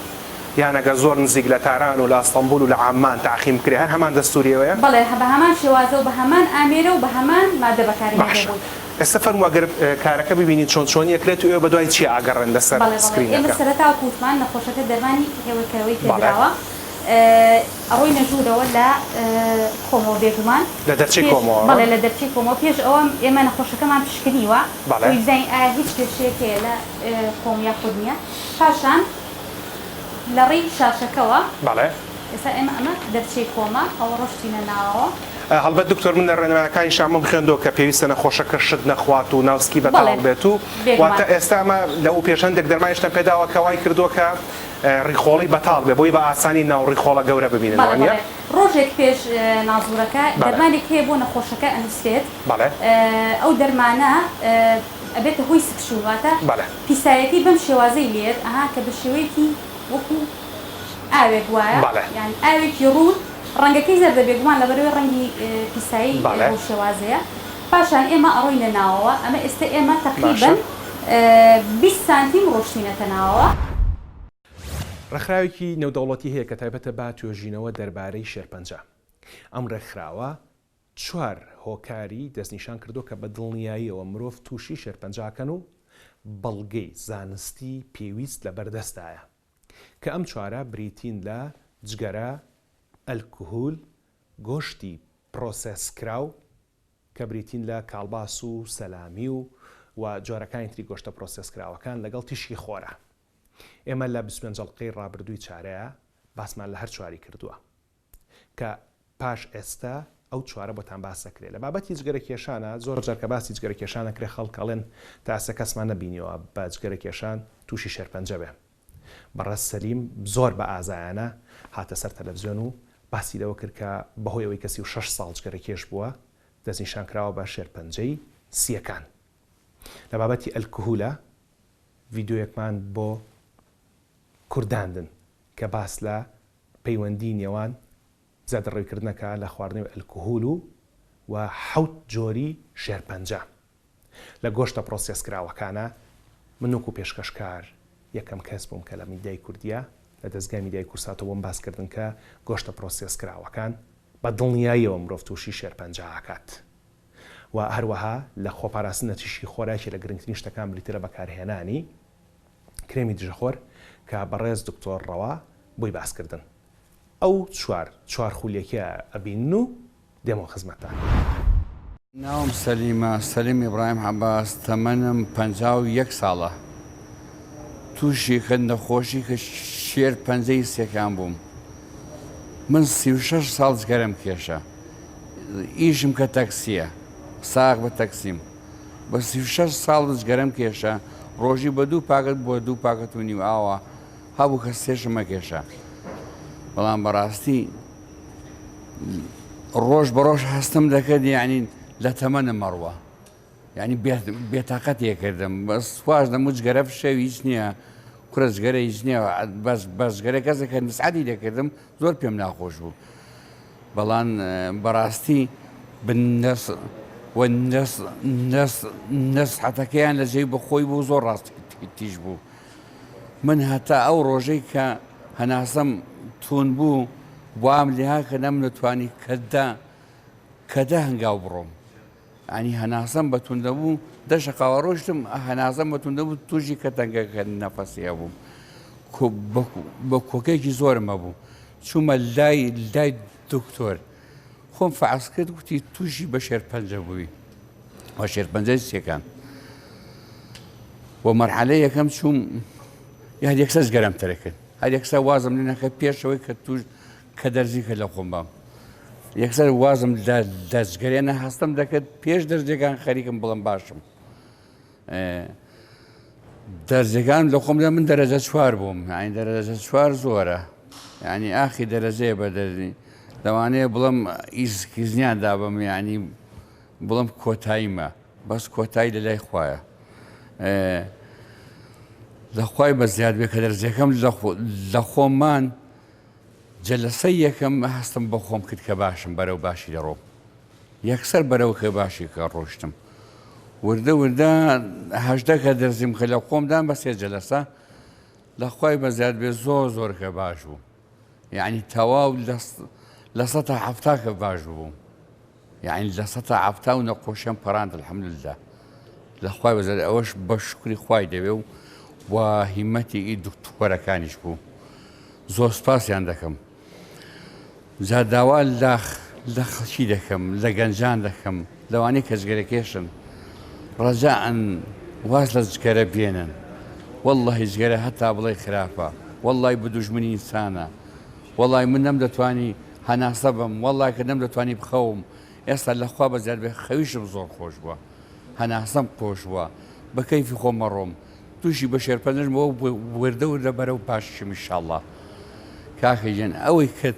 یان ئەگەر زۆر نزیک لە تاران و لە ئەستەنبوڵ و لە عەممان تەعقیم بکرێ هەر هەمان دەستووری ئێوەیە؟ بەڵێ بە هەمان شێوازە و بە هەمان ئامێرە و بە هەمان مادە بەکارهێنرێ باشە بۆی. ئێستا فەرموو ئەگەر کارەکە ببینین چۆن چۆنی ئەکرێت و ئێوە بەدوای چیا ئەگەڕێن لەسەر بەڵێ بەڵێ ئێمە screen ەکە؟ سەرەتا وەکو وتمان نەخۆشەکە دەرمانی هێورکەرەوەی بەڵێ. پێدراوە ئەڕۆینە ژوورەوە لە کۆمەوە بێگومان لە دەرچەی پێش کۆمەوە بەڵێ لە دەرچەی کۆمەوە پێش ئەوە ئێمە نەخۆشەکەمان پشکنیوە بەڵێ. بۆی بزانین ئایا هیچ کێشەیەک هەیە لە کۆم یاخود نییە پاشان لە ڕێی شاشەکەوە بەڵێ. ئێستا ئێمە ئەمە دەرچەی کۆمە ئەوە ڕۆشتینە ناوەوە. هەڵبەت دکتۆر من لە ڕێنمایەکانی شامم خوێندەوە کە پێویستە نەخۆشەکە شت نەخوات و ناوسکی بەتاڵ بەڵێ بێت و بێگومان. واتە ئێستا ئەمە لەو پێش هەندێک دەرمانیشتان پێداوە کە وای کردووە کە ڕیخۆڵەی بەتاڵ بێ بۆی بە ئاسانی ناو ڕیخۆڵە گەورە ببینن بەڵێ وانیە؟ بەڵێ ڕۆژێک پێش نازورەکە بەڵێ. دەرمانێک هەیە بۆ نەخۆشەکە ئەنوسرێت بەڵێ. ئەو دەرمانە ئەبێتە هۆی سکچوون واتە بەڵێ. پیسایەکەی بەم شێوازەی لێت ئەها کە بە شێوەیەکی وەکو ئاوێک وایە بەڵێ. یانی ئاوێکی ڕوون ڕەنگەکەی زەردە بێگومان لەبەرئەوەی ڕەنگی پیسایی بەڵێ. بەو شێوازەیە پاشان ئێمە ئەڕۆینە ناوەوە ئەمە ئێستە ئێمە باشە. تەقریبەن 20 سانتیم ڕۆشتینەتە ناوەوە. ڕێکخراوێکی نێودەوڵەتی هەیە کە تایبەتە بە توێژینەوە دەربارەی شێرپەنجە. ئەم ڕێکخراوە چوار هۆکاری دەستنیشان کردووە کە بە دڵنیاییەوە مرۆڤ تووشی شێرپەنجە ئەکەن و بەڵگەی زانستی پێویست لەبەردەستدایە کە ئەم چوارە بریتین لە جگەرە، ئەلکهول، گۆشتی پرۆسێسکراو کە بریتین لە کاڵباس و سەلامی و و جۆرەکانی تری گۆشتە پرۆسێسکراوەکان لەگەڵ تیشکی خۆرە. ئێمە لە 25 ئەڵقەی ڕابردووی چارەیە باسمان لە هەر چواری کردووە کە پاش ئێستا ئەو چوارە بۆتان باس دەکرێ. لە بابەتی جگەرە کێشانە زۆر جار کە باسی جگەرە کێشان ئەکرێ خەڵک ئەڵێن تا ئێستا کەسمان نەبینیوە بە جگەرە کێشان تووشی شێرپەنجە بێ. بەڕێز سەلیم زۆر بە ئازایانە هاتە سەر تەلەفزیۆن و باسی لەوە کرد کە بەهۆی ئەوەی کە 36 ساڵ جگەرە کێش بووە دەستنیشان کراوە بە شێرپەنجەی سییەکان. لە بابەتی ئەلکهولە ڤیدیۆیەکمان بۆ کورداندن کە باس لە پەیوەندی نێوان زیادەڕەویکردنەکە لە خواردنەوەی ئەلکهول و و حەوت جۆری شێرپەنجە لە گۆشتە پرۆسێسکراوەکانە، من وەکو پێشکەشکار یەکەم کەس بووم کە لە میدیای کوردیە لە دەزگای میدیای کوردساتەوە بۆم باس کردن کە گۆشتە پرۆسێسکراوەکان بە دڵنیاییەوە مرۆڤ تووشی شێرپەنجە ئەکات و هەروەها لە خۆپاراستن لە تیشکی خۆر یەکێ لە گرنگترین شتەکان بریتیە لە بەکارهێنانی کرێمی دژەخۆر کە بەڕێز دکتۆر ڕەوا بۆی باس کردن ئەو چوار چوار خولەکیە ئەبینن و دێمەوە خزمەتتان. ناوم سەلیمە، سەلیم ئیبراهیم عەباس، تەمەنم 51 ساڵە. تووشی کە نەخۆشی کە شێر پەنجەی سێکان بووم من 36 ساڵ جگەرەم کێشا ئیشم کە تەکسیە ساغ بە تەکسیم بە 36 ساڵ جگەرەم کێشا ڕۆژی بە دوو پاکەت بۆ دوو پاکەت و نیو ئاوا هەبوو کە سێشم مەکێشا بەڵام بەڕاستی ڕۆژ بە ڕۆژ هەستم دەکرد یعنی لە تەمەنم مەڕوە یعنی بێتاقەتێ کردم بەس واش دەموو جگەرە فشەوی هیچ نییە کورە جگەرە هیچ نییە بەس بەس جگەرە کەسێک کە نسعەتی دەکردم زۆر پێم ناخۆش بوو بەڵام بەڕاستی بنەس و نەس نەس نەسحەتەکەیان لە جێی بەخۆی بوو زۆر ڕاست تیژ بوو من هەتا ئەو ڕۆژەی کە هەناسەم توون بوو وام لێها کە نەمدەتوانی کە دە کە دە هەنگاو بڕۆم یانی هەناسەم بە توندە بوو دە شەقاوە ڕۆشتم هەناسەم بە توندە بوو تووشی کە تەنگە کە نەفەسی هەبووم بە کۆکێکی زۆرم هەبوو چوومە لای لای دکتۆر خۆم فەعس کرد وتی تووشی بە شێرپەنجە بووی و شێرپەنجەی سیەکان و مەرحەلە یەکەم چووم یار یەکسەر جگەرەم تەرە کرد هەر یەکسەر وازم لێ نەکرد پێشەوەی کە توش کە دەرزی کە لە خۆم بام یەکسەر وازم لە دەستگەرێنە هەستم دەکرد پێش دەرزیەکان خەریکم بڵم باشم دەرزیەکان لە خۆمدا من دەرەجە چوار بووم یعنی دەرەجە چوار زۆرە یعنی ئاخی دەرەجەیە بە دەرزی لەوانەیە بڵم ئیزکیزنیان دابم یعنی بڵم کۆتاییمە بەس کۆتایی لە لای خوایە لە خوای بە زیاد بێ کە دەرزیەکەم لە خۆمان جەلەسەی یەکەم هەستم بە خۆم کرد کە باشم بەرەو باشی دەڕۆم یەکسەر بەرەو کە باشی کە ڕۆشتم وردە وردە هەژدە کە دەرزیم کە لە خۆمدان بە سێ جەلەسە لە خوای بە زیاد بێ زۆر زۆر کە باش بوو یعنی تەواو لە سەتا حەفتا کە باش بووم یەعنی 70% و نەخۆشیان پەڕاند الحمدللە لە خوای بەزەر ئەوەش بە شوکری خوای دەوێ و و هیمەتی ئی دکتۆرەکانیش بوو زۆر سپاسیان دەکەم جا داوا لە لە خەڵکی دەکەم لە گەنجان دەکەم لەوانەیە کە جگەرەکێشن ڕەجائەن واز لە جگەرە بێنن واللهی جگەرە هەتا بڵێ خراپە واللهی بە دوژمنی ئینسانە وەڵای من نەمدەتوانی هەناسە بەم وەڵای کە نەمدەتوانی بخەوم ئێستا لە خوا بەزیاد بێ خەویشم زۆر خۆش بووە هەناسەم قۆش بووە بە کەیفی خۆم ئەڕۆم تووشی بە شێرپەنجەش بووە وردە وردە بەرەو باشیشم ئیشاڵڵا کاکە گیان ئەوەی کە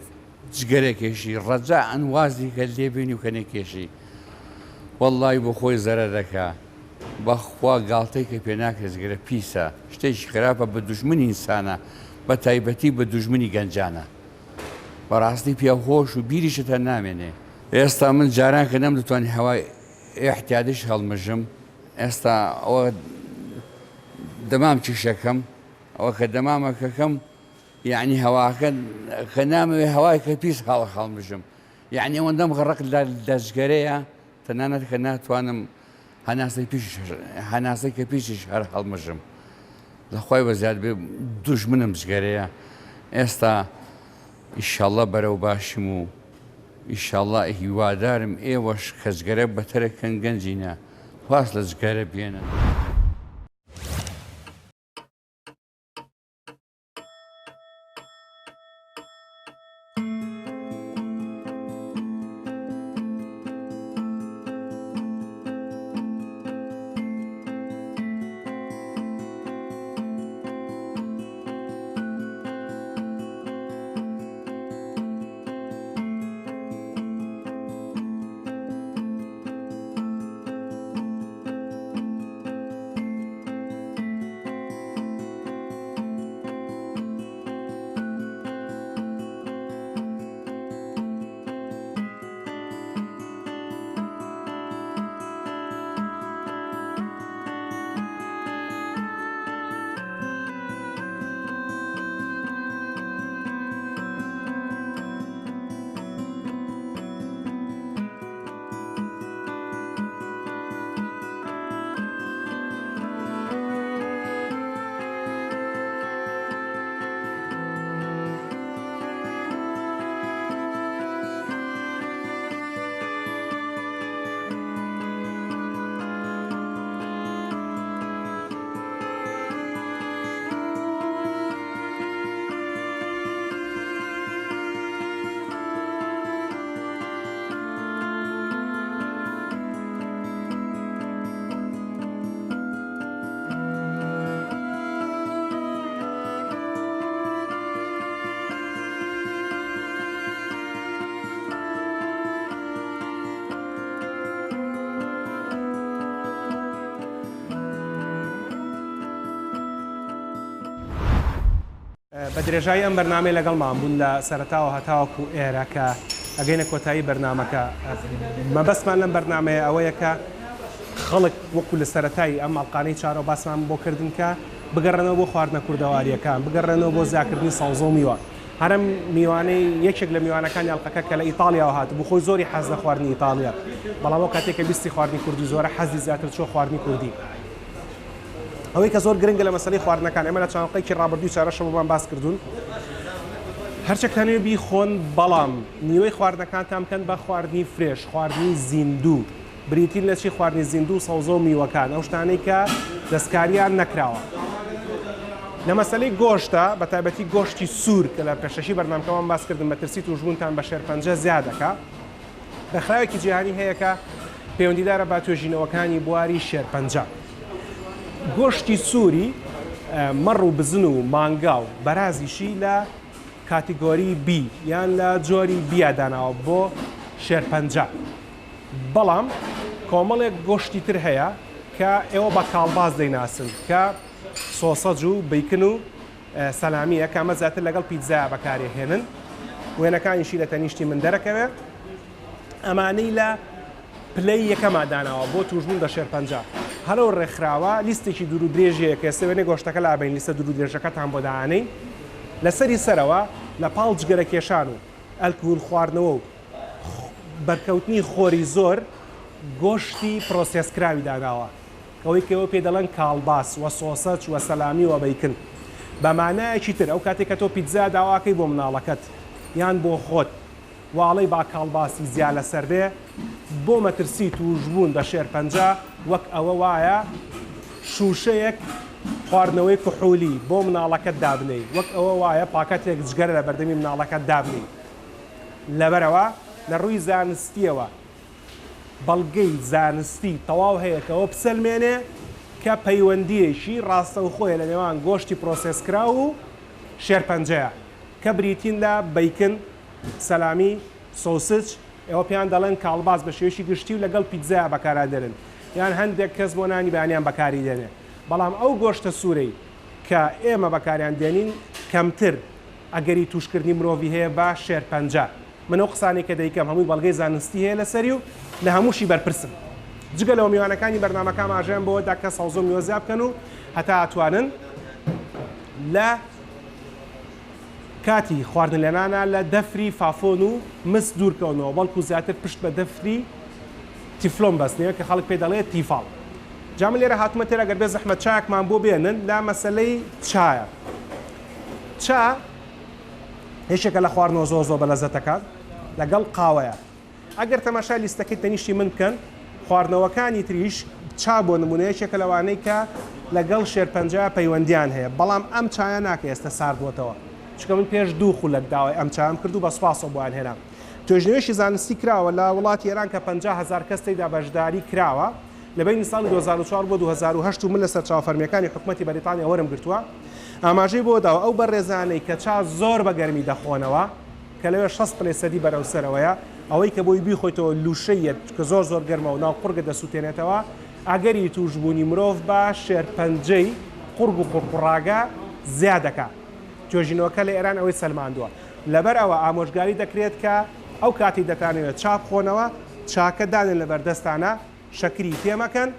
جگەرەکێشی ڕەجائەن وازی کە لێ بێنی و کە نەکێشی وەڵای بۆ خۆی زەرەر دەکا بەخوا گاڵتەی کە پێ ناکرێت جگەرە پیسە شتێکی خراپە بە دوژمنی ئینسانە بە تایبەتی بە دوژمنی گەنجانە بەڕاستی پیاو هۆش و بیریشت هەر نامێنێ. ئێستا من جاران کە نەمدەتوانی هەوای ئیعتیادیش هەڵمژم ئێستا ئەوە دەمام کیشەکەم ئەوە کە دەمامەکەکەم یعنی هەواکە کە نامەوێ هەوای کە پیس هەڵ هەڵمژم یعنی ئەوەندەم غەڕق لە دەستگەرەیە تەنانەت کە ناتوانم هەناسەی پیشیش هەناسەی کە پیشیش هەر هەڵمژم لە خوای بەزیاد بێ دوژمنم جگەرەیە ئێستا ئیشەڵڵە بەرەو باشیم و ئیشەڵڵا هیوادارم ئێوەش کە جگەرە بەتەرەکەن گەنجینە واز لە جگەرە بێنن. بە درێژایی ئەم بەرنامەی لەگەڵمان بوون لە سەرەتاوە هەتاوەکو ئێرە کە ئەگەینە کۆتایی بەرنامەکە مەبەستمان لەم بەرنامەیە ئەوەیە کە خەڵک وەکو لە سەرەتای ئەم ئەڵقانەی چارەوە باسمان بۆ کردن کە بگەڕێنەوە بۆ خواردنە کوردەوارییەکان، بگەڕێنەوە بۆ زیاکردنی سەوزە و میوە. هەر ئەم میوانەی یەکێک لە میوانەکانی ئەڵقەکە کە لە ئیتاڵیاوە هاتبوو، خۆی زۆری حەز لە خواردنی ئیتاڵییە، بەڵام ئەو کاتەی کە بیستی خواردنی کوردی زۆرە، حەزی زیاتر چووە خواردنی کوردی. ئەوەی کە زۆر گرنگە لە مەسەلەی خواردنەکان، ئێمە لە چەند ئەڵقەیەکی ڕابردووی چارەشە بۆمان باس کردوون، هەرچەکتان وێ بیخۆن، بەڵام نیوەی خواردنەکانتان بکەن بە خواردنی fresh، خواردنی زیندوو. بریتین لە چی؟ خواردنی زیندوو و سەوزە و میوەکان، ئەو شتانەی کە دەستکاریان نەکراوە. لە مەسەلەی گۆشتە، بە تایبەتی گۆشتی سوور کە لە پێشەکی بەرنامکەمان باس کردم مەترسی تووشبوونتان بە شێرپەنجە زیاد دەکا. ڕێکخراوێکی جیهانی هەیە کە پەیوەندیدارە بە توێژینەوەکانی بواری شێرپەنجە. گۆشتی سووری مەڕ و بزن و مانگا و بەرازیشی لە category B یان لە جۆری B یا داناوە بۆ شێرپەنجە. بەڵام کۆمەڵێک گۆشتی تر هەیە کە ئێوە بە کاڵباس دەیناسن کە سۆسەج و bacon و سەلامیە کە ئەمە زیاتر لەگەڵ پیتزایا بەکارێهێنن وێنەکانیشی لە تەنیشتی من دەرەکەوێ ئەمانەی لە پلەی یەکەما داناوە بۆ توشبوون بە شێرپەنجە هەرەو ڕێکخراوە لیستێکی دوور و درێژەیە کە ئێستا وێنەی گۆشتەکە لابەین لیستە دوور و درێژەکەتان بۆ دانێین لەسەری سەرەوە لە پاڵ جگەرە کێشان و ئەلکهول خواردنەوە و بەرکەوتنی خۆری زۆر گۆشتی پرۆسێسکراوی داناوە ئەوەی کە ئێوە پێی دەڵێن کاڵباس وە سۆسەچ وە سەلامی وە bacon بە مانایەکی تر ئەو کاتێک کە تۆ پیتزا داواکەی بۆ مناڵەکەت یان بۆ خۆت واڵەی با کاڵباسی زیا لەسەر بێ بۆ مەترسی تووشبوون بە شێرپەنجە وەک ئەوە وایە شووشەیەک خواردنەوەی کحولی بۆ مناڵەکەت دابنێی وەک ئەوە وایە پاکەتێک جگەرە لە بەردەمی مناڵەکەت دابنێی لەبەرئەوە لە ڕووی زانستییەوە بەڵگەی زانستی تەواو هەیە کە ئەوە بسەلمێنێ کە پەیوەندییەکی ڕاستەوخۆیە لە نێوان گۆشتی پرۆسێسکراو و شێرپەنجەیە کە بریتین لە bacon، سەلامی، سۆسج، ئێوە پێیان دەڵێن کاڵباس بە شێوەیەکی گشتی و لەگەڵ پیتزایا بەکارادێنن یان هەندێک کەس بۆ نانی بەیانیان بەکاری دێنێ بەڵام ئەو گۆشتە سوورەی کە ئێمە بەکاریان دێنین کەمتر ئەگەری تووشکردنی مرۆڤی هەیە بە شێرپەنجە. من ئەو قسانەی کە دەیکەم هەمووی بەڵگەی زانستی هەیە لەسەری و لە هەمووشی بەرپرسم. جگە لەوە میوانەکانی بەرنامەکە ئاماژەیان بەوە دا کە سەوزە و میوە زیا بکەن و هەتا ئەتوانن لە کاتی خواردن لێنانا لە دەفری فافۆن و مس دوور کەونەوە بەڵکو زیاتر پشت بە دەفری تیفلۆن بەستنەوە کە خەڵک پێی دەڵێت تیفاڵ. جا من لێرە هاتومە تێر ئەگەر بێ زەحمەت چایەکمان بۆ بێنن لە مەسەلەی چایە. چا یەکێکە لە خواردنەوە زۆر زۆر بەلەزەتەکان لەگەڵ قاوەیە. ئەگەر تەماشای لیستەکەی تەنیشتی من بکەن خواردنەوەکانی تریش چا بۆ نمونە یەکێکە لەوانەی کە لەگەڵ شێرپەنجە پەیوەندیان هەیە بەڵام ئەم چایە ناکە ئێستا سارد بۆتەوە چونکە من پێش دوو خولەک داوای ئەم چایەم کرد و بە سوپاسەوە بۆیان هێنام توێژینەوەیەکی زانستی کراوە لە وڵاتی ئێران کە 50 هەزار کەس تێیدا بەشداری کراوە لە بەینی ساڵی 2004 بۆ 2008 و من لە سەرچاوە فەرمییەکانی حکومەتی بەریتانیا وەرم گرتووە ئاماژەی بۆ داوە ئەو بەڕێزانەی کە چا زۆر بە گەرمی دەخۆنەوە کە لەوێ 60 پلەی سەدی بەرەو سەرەوەیە ئەوەی کە بۆی بیخۆیتەوە لوشەیە کە زۆر زۆر گەرمە و ناو قوڕگە دەسووتێنێتەوە ئەگەری تووشبوونی مرۆڤ بە شێرپەنجەی قوڕگ و قوڕقوڕاگە زیاد دەکا توێژینەوەکە لە ئێران ئەوەی سەلماندووە لەبەر ئەوە ئامۆژگاری دەکرێت کە ئەو کاتەی دەتانەوێت چا بخۆنەوە چاکە دانێن لەبەردەستانا شەکری تێمەکەن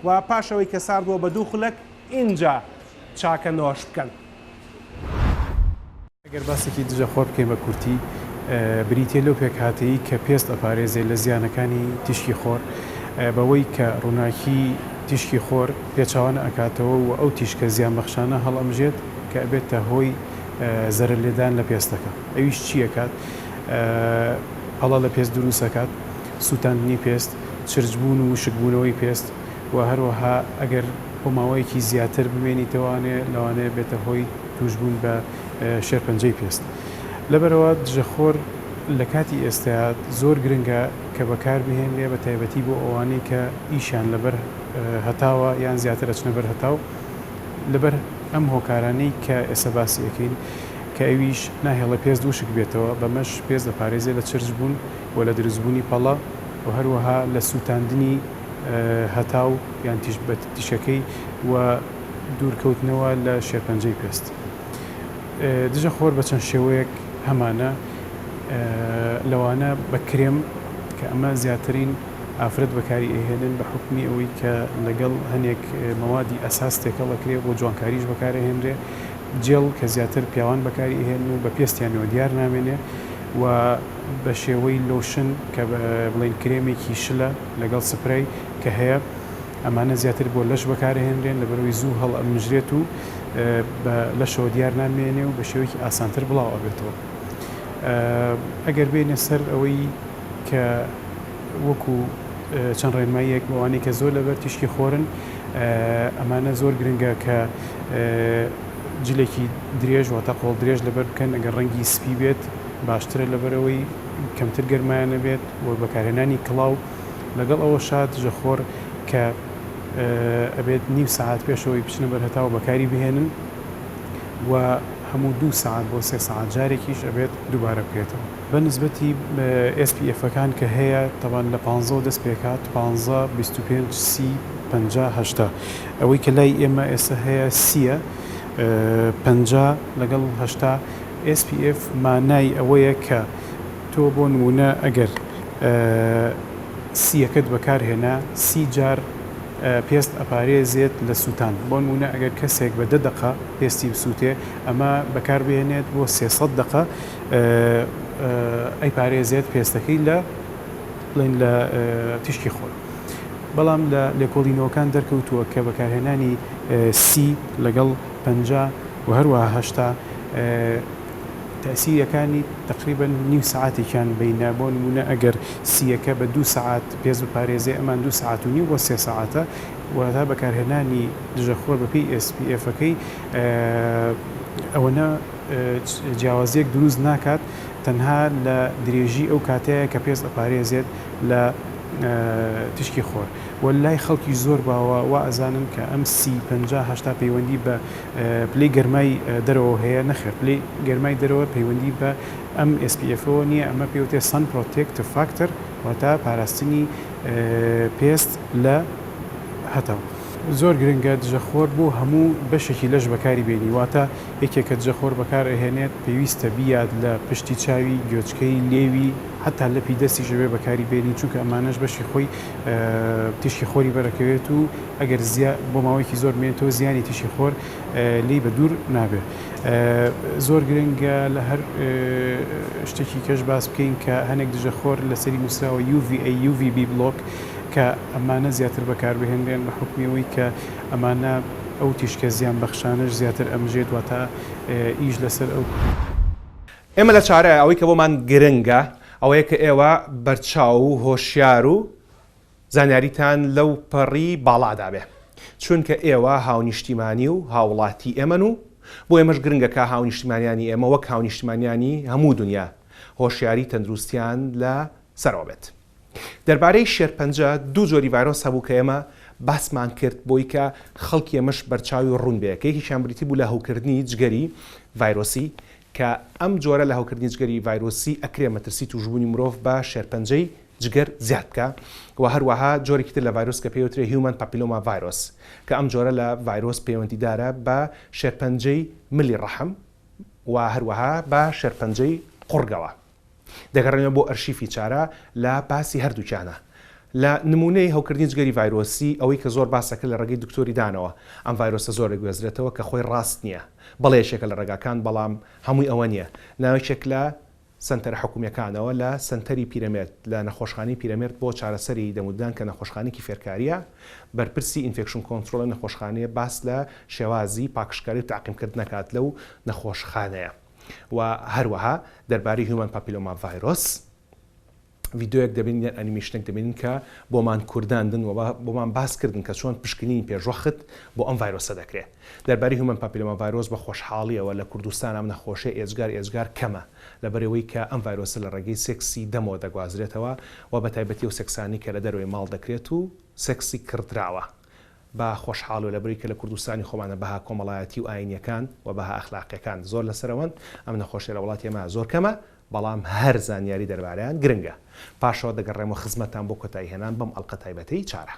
و پاش ئەوەی کە سارد بووە بە دوو خولەک ئینجا چاکە نۆش بکەن. ئەگەر باسێکی دژە خۆر بکەین بە کورتی، بریتیە لەو پێکهاتەی کە پێست ئەپارێزێ لە زیانەکانی تیشکی خۆر، بەوەی کە ڕووناکی تیشکی خۆر پێچەوانە ئەکاتەوە و ئەو تیشکە زیانبەخشانە هەڵئەمژێت کە ئەبێتە هۆی زەرەر لێدان لە پێستەکە. ئەویش چی ئەکات؟ پەڵە لە پێست دروست ئەکات، سووتاندنی پێست، چرچبوون و وشکبوونەوەی پێست و هەروەها ئەگەر بۆ ماوەیەکی زیاتر بمێنیتەوانێ لەوانەیە بێتە هۆی تووشبوون بە شێرپەنجەی پێست. لەبەرئەوە دژەخۆر لە کاتی ئێستایا زۆر گرنگە کە بەکاربهێنرێ بە تایبەتی بۆ ئەوانەی کە ئیشیان لەبەر هەتاوە یان زیاتر ئەچنە بەر هەتاو لەبەر ئەم هۆکارانەی کە ئێستا باسی ئەکەین کە ئەویش ناهێڵێ پێست وشک بێتەوە بەمەش پێست دەپارێزێ لە چرچ بوون و لە دروستبوونی پەڵە و هەروەها لە سووتاندنی هەتاو یان تیشکەکەی و دوورکەوتنەوە لە شێرپەنجەی پێست. دژە خۆر بە چەند شێوەیەک هەمانە لەوانە بە کرێم کە ئەمە زیاترین ئافرەت بەکاری ئەهێنن بە حوکمی ئەوەی کە لەگەڵ هەنێک مەوادی ئەساس تێکەڵ ئەکرێ بۆ جوانکاریش بەکار ئەهێنرێ، جێڵ کە زیاتر پیاوان بەکاری ئەهێنن و بە پێستیانەوە دیار نامێنێ و بە شێوەی لۆشن کە بڵێین کرێمێکی شلە لەگەڵ سپرەی کە هەیە ئەمانە زیاتر بۆ لەش بەکارئەهێنرێن لەبەرئەوەی زوو هەڵئەمژرێت و بە لەشەوە دیار نامێنێ و بە شێوەیەکی ئاسانتر بڵاو ئەبێتەوە. ئەگەر بێینە سەر ئەوەی کە وەکو چەند ڕێنماییەک بۆ ئەوانەی کە زۆر لەبەر تیشکی خۆرن ئەمانە زۆر گرنگە کە جلێکی درێژ واتە قۆڵ درێژ لەبەر بکەن ئەگەر ڕەنگی سپی بێت باشترە لەبەرەوەی کەمتر گەرمایان نەبێت و بەکارهێنانی کڵاو لەگەڵ ئەوەشا دژەخۆر کە ئەبێت نیو سەعات پێشەوەی بچنە بەر هەتاو بەکاری بهێنن و هەموو دوو سەعات بۆ سێ سەعات جارێکیش ئەبێت دووبارە بکرێتەوە. بە نسبەتی SPF ەکان کە هەیە تەبان لە پانزەوە دەست پێکات پانزە، 25، 30، 50، 80 ئەوەی کە لای ئێمە ئێستا هەیە سیە 50 لەگەڵ 80 SPF مانای ئەوەیە کە تۆ بۆ نموونە ئەگەر سییەکەت بەکار هێنا سی جار پێست ئەپارێزێت لە سووتان بۆ نموونە ئەگەر کەسێک بە دە دەقە پێستی بسووتێ ئەمە بەکار بهێنێت بۆ 300 دەقە ئەیپارێزێت پێستەکەی لە بڵێن لە تیشکی خۆر بەڵام لە لێکۆڵینەوەکان دەرکەوتووە کە بەکارهێنانی سی لەگەڵ 50 و هەروەها هەشتا تەئسیرەکانی تەقریبەن نیو سەعاتێکیان بەینە، بۆ نموونە ئەگەر سییەکە بە دوو سەعات پێست بپارێزێ ئەمان دوو سەعات و نیو بۆ سێ سەعاتە، واتە بەکارهێنانی دژەخۆر بەپێی SPF ەکەی ئەوەنە جیاوازییەک دروست ناکات تەنها لە درێژی ئەو کاتەیە کە پێست ئەپارێزێت لە تیشکی خۆر و لای خەڵکیش زۆر باوە وا ئەزانن کە ئەم سی 50 80 پەیوەندی بە پلەی گەرمای دەرەوە هەیە؟ نەخێر پلەی گەرمای دەرەوە پەیوەندی بە ئەم SPF ەوە نییە ئەمە پێی وترێت Sun Protective Factor واتە پاراستنی پێست لە هەتاو. زۆر گرنگە دژەخۆر بۆ هەموو بەشێکی لەش بەکاری بێنی واتە یەکێک کە دژەخۆر بەکار ئەهێنێت پێویستە بیات لە پشتی چاوی، گوێچکەی، لێوی هەتا لەپی دەستیش ئەبێ بەکاری بێنی چونکە ئەمانەش بەشی خۆی تیشکی خۆری بەرەکەوێت و ئەگەر زیا بۆ ماوەیەکی زۆر بمێنێتەوە زیانی تیشکی خۆر لێی بە دوور نابێت. زۆر گرنگە لە هەر شتێکی کەش باس بکەین کە هەنێک دژە خۆر لەسەری نووسراوە UVA UVB block کە ئەمانە زیاتر بەکاربهێنرێن بە حوکمی ئەوەی کە ئەمانە ئەو تیشکە زیان بەخشانەش زیاتر ئەمژێت واتە ئیش لەسەر ئەو ئێمە لە چارەیە ئەوەی کە بۆمان گرنگە ئەوەیە کە ئێوە بەرچاو و هۆشیار و زانیاریتان لەو پەڕی باڵادا بێ چونکە ئێوە هاونیشتیمانی و هاوڵاتی ئێمەن و بۆ ئێمەش گرنگە کە هاونیشتیمانیانی ئێمە وەک هاونیشتیمانیانی هەموو دونیا هۆشیاری تەندروستیان لە سەرەوە بێت. دەربارەی شێرپەنجە دوو جۆری ڤایرۆس هەبوو کە ئێمە باسمان کرد بۆی کە خەڵکی ئێمەش بەرچاوی ڕوون بێ کە یەکێکیان بریتی بوو لە هەوکردنی جگەری ڤایرۆسی کە ئەم جۆرە لە هەوکردنی جگەری ڤایرۆسی ئەکرێ مەترسی تووشبوونی مرۆڤ بە شێرپەنجەی جگەر زیاد بکا و هەروەها جۆرێکی تر لە ڤایرۆس کە پێی وترێ Human Papilloma Virus کە ئەم جۆرە لە ڤایرۆس پەیوەندیدارە بە شێرپەنجەی ملی ڕەحم و هەروەها بە شێرپەنجەی قوڕگەوە. دەگەڕێمەوە بۆ ئەرشیفی چارە لە باسی هەردووکیانە. لە نموونەی هەوکردنی جگەری ڤایرۆسی ئەوەی کە زۆر باس ئەکرێت لە ڕێگەی دکتۆری دانەوە ئەم ڤایرۆسە زۆر ئەگوێزرێتەوە کە خۆی ڕاست نییە بەڵێ یەکێکە لە ڕێگاکان بەڵام هەمووی ئەوە نییە ناوێکێک لە سەنتەرە حکومییەکانەوە لە سەنتەری پیرەمێرد لە نەخۆشخانەی پیرەمێرد بۆ چارەسەری دەموددان کە نەخۆشخانەیەکی فێرکارییە بەرپرسی infection control ی نەخۆشخانەیە باس لە شێوازی پاکژکاری و تەعقیمکردن ئەکات لەو نەخۆشخانەیە و هەروەها دەربارەی Human Papilloma Virus ڤیدیۆیەک دەبینین یان ئەنیمەیشنێک دەبینین کە بۆمان کورداندن و بۆمان باس کردن کە چۆن پشکنینی پێشوەخت بۆ ئەم ڤایرۆسە دەکرێ. دەربارەی Human Papilloma Virus بە خۆشحاڵیەوە لە کوردستان ئەم نەخۆشیە ئێجگار ئێجگار کەمە لەبەرئەوەی کە ئەم ڤایرۆسە لە ڕێگەی سێکسی دەمەوە دەگوازرێتەوە و بە تایبەتی ئەو سێکسانەی کە لە دەرەوەی ماڵ دەکرێت و سێکسی کڕدراوە بە خۆشحاڵیەوە لەبەرئەوەی کە لە کوردستانی خۆمانە بەها کۆمەڵایەتی و ئاینیەکان و بەها ئەخلاقیەکان زۆر لەسەرەوەن ئەم نەخۆشیە لە وڵاتی ئێمە زۆر کەمە بەڵام هەر زانیاری دەربارەیان گرنگە. پاشەوە دەگەڕێمەوە خزمەتتان بۆ کۆتایی هێنان بەم ئەڵقە تایبەتەی چارە.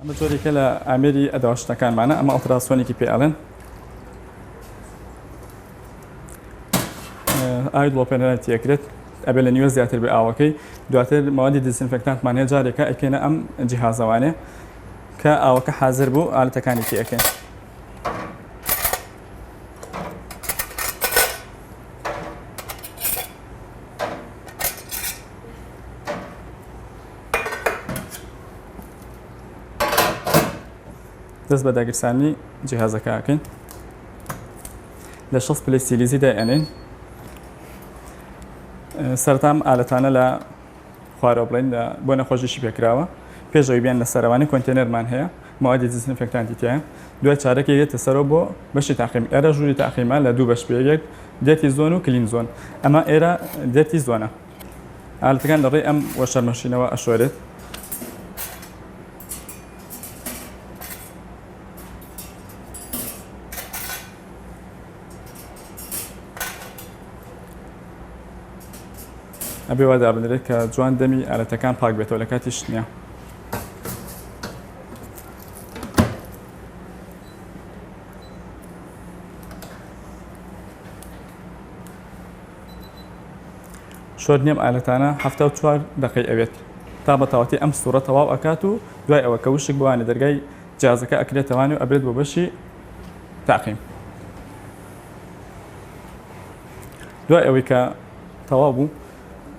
ئەمە جۆرێکە لە ئامێری ئەداوشتنەکانمانە، ئەمە ئەڵتراسۆنێکی پێ ئەڵێن. ئاوی دڵۆپێنەران تێکرێت ئەبێ لە نیوە زیاتر بێ ئاوەکەی دواتر مەوادی disinfectant مان هەیە جارێکە ئەیکەینە ئەم جیهازەوانێ کە ئاوەکە حازر بوو ئالەتەکانی تێ ئەکەین. دەست بە داگیرسانی جیهازەکە ئەکەین لە 6 پلەی سیلیزی دایئەنێین سەرەتا ئەم ئالەتانە لە خوارەوە بڵێن بۆ نەخۆشیشی پێکراوە پێش ئەوەی بیان لە سەرەوانی container مان هەیە موادی disinfectant ی تایە دوای چارەکێک دێتە سەرەوە بۆ بەشی تعقیم ئێرە ژووری تعقیم ە لە دوو بەش پێک dirty zone و clean zone ئەمە ئێرە dirty zone ە ئالەتەکان لە ڕێی ئەم washer machine ەوە ئەشۆرێت. ئەبێ وا دابنرێت کە جوان دەمی ئالەتەکان پاک بێتەوە لە کاتی شتنیا. شۆردنی ئەم ئالەتانە 74 دەقەی ئەوێت تا بە تەواتی ئەم سوڕە تەواو ئەکات و دوای ئەوە کە وشک بوانە دەرگای جیازەکە ئەکرێتەوانی و ئەبرێت بۆ بەشی تعقیم. دوای ئەوەی کە تەواو بوو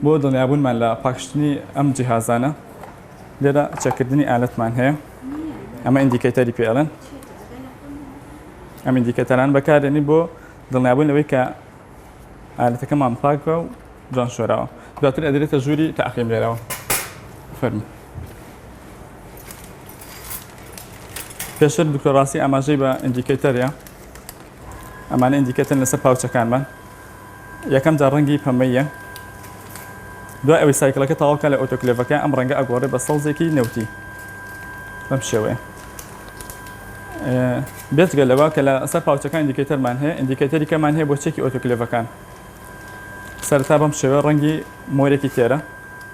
بۆ دڵنیابوونمان لە پاکشتنی ئەم جیهازانە لێرە چەکردنی ئالەتمان هەیە ئەمە indicator ی پێ ئەڵێن ئەم indicator ان بەکارێنی بۆ دڵنیابوون لەوەی کە ئالەتەکەمان پاکە و جوان شۆراوە دواتر ئەدرێتە ژووری تعقیم لێرەوە فەرموو پێشتر دکتۆر ڕاستی ئاماژەی بە indicator ە ئەمانە indicator ن لەسەر pouch ەکانمان یەکەم جار ڕەنگی پەمەیە دوای ئەوەی cycle ەکە تەواوکە لە autoclave ەکە ئەم ڕەنگە ئەگۆڕێ بە سەوزێکی نەوتی بەم شێوەیە بێجگە لەوە کە لەسەر pouch ەکان indicator مان هەیە indicator ی کەمان هەیە بۆ چێکی autoclave ەکان سەرتا بەم شێوە ڕەنگی مۆرێکی تێرە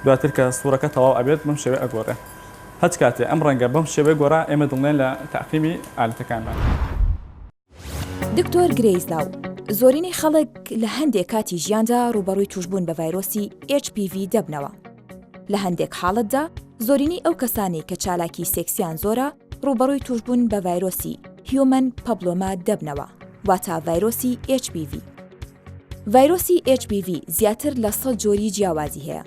دواتر کە سوڕەکە تەواو ئەبێت بەم شێوەیە ئەگۆڕێ هەچ کاتێ ئەم ڕەنگە بەم شێوەیە گۆڕا ئێمە دڵنیاین لە تەعقیمی ئالەتەکانمان. دکتۆر گرەیس لاو، زۆرینەی خەڵک لە هەندێک کاتی ژیاندا ڕووبەڕووی تووشبوون بە ڤایرۆسی HPV دەبنەوە. لە هەندێک حاڵەتدا زۆرینەی ئەو کەسانەی کە چالاکی سێکسیان زۆرە ڕووبەڕووی تووشبوون بە ڤایرۆسی Human Papilloma دەبنەوە، واتا ڤایرۆسی HPV. ڤایرۆسی HPV زیاتر لە 100 جۆری جیاوازی هەیە.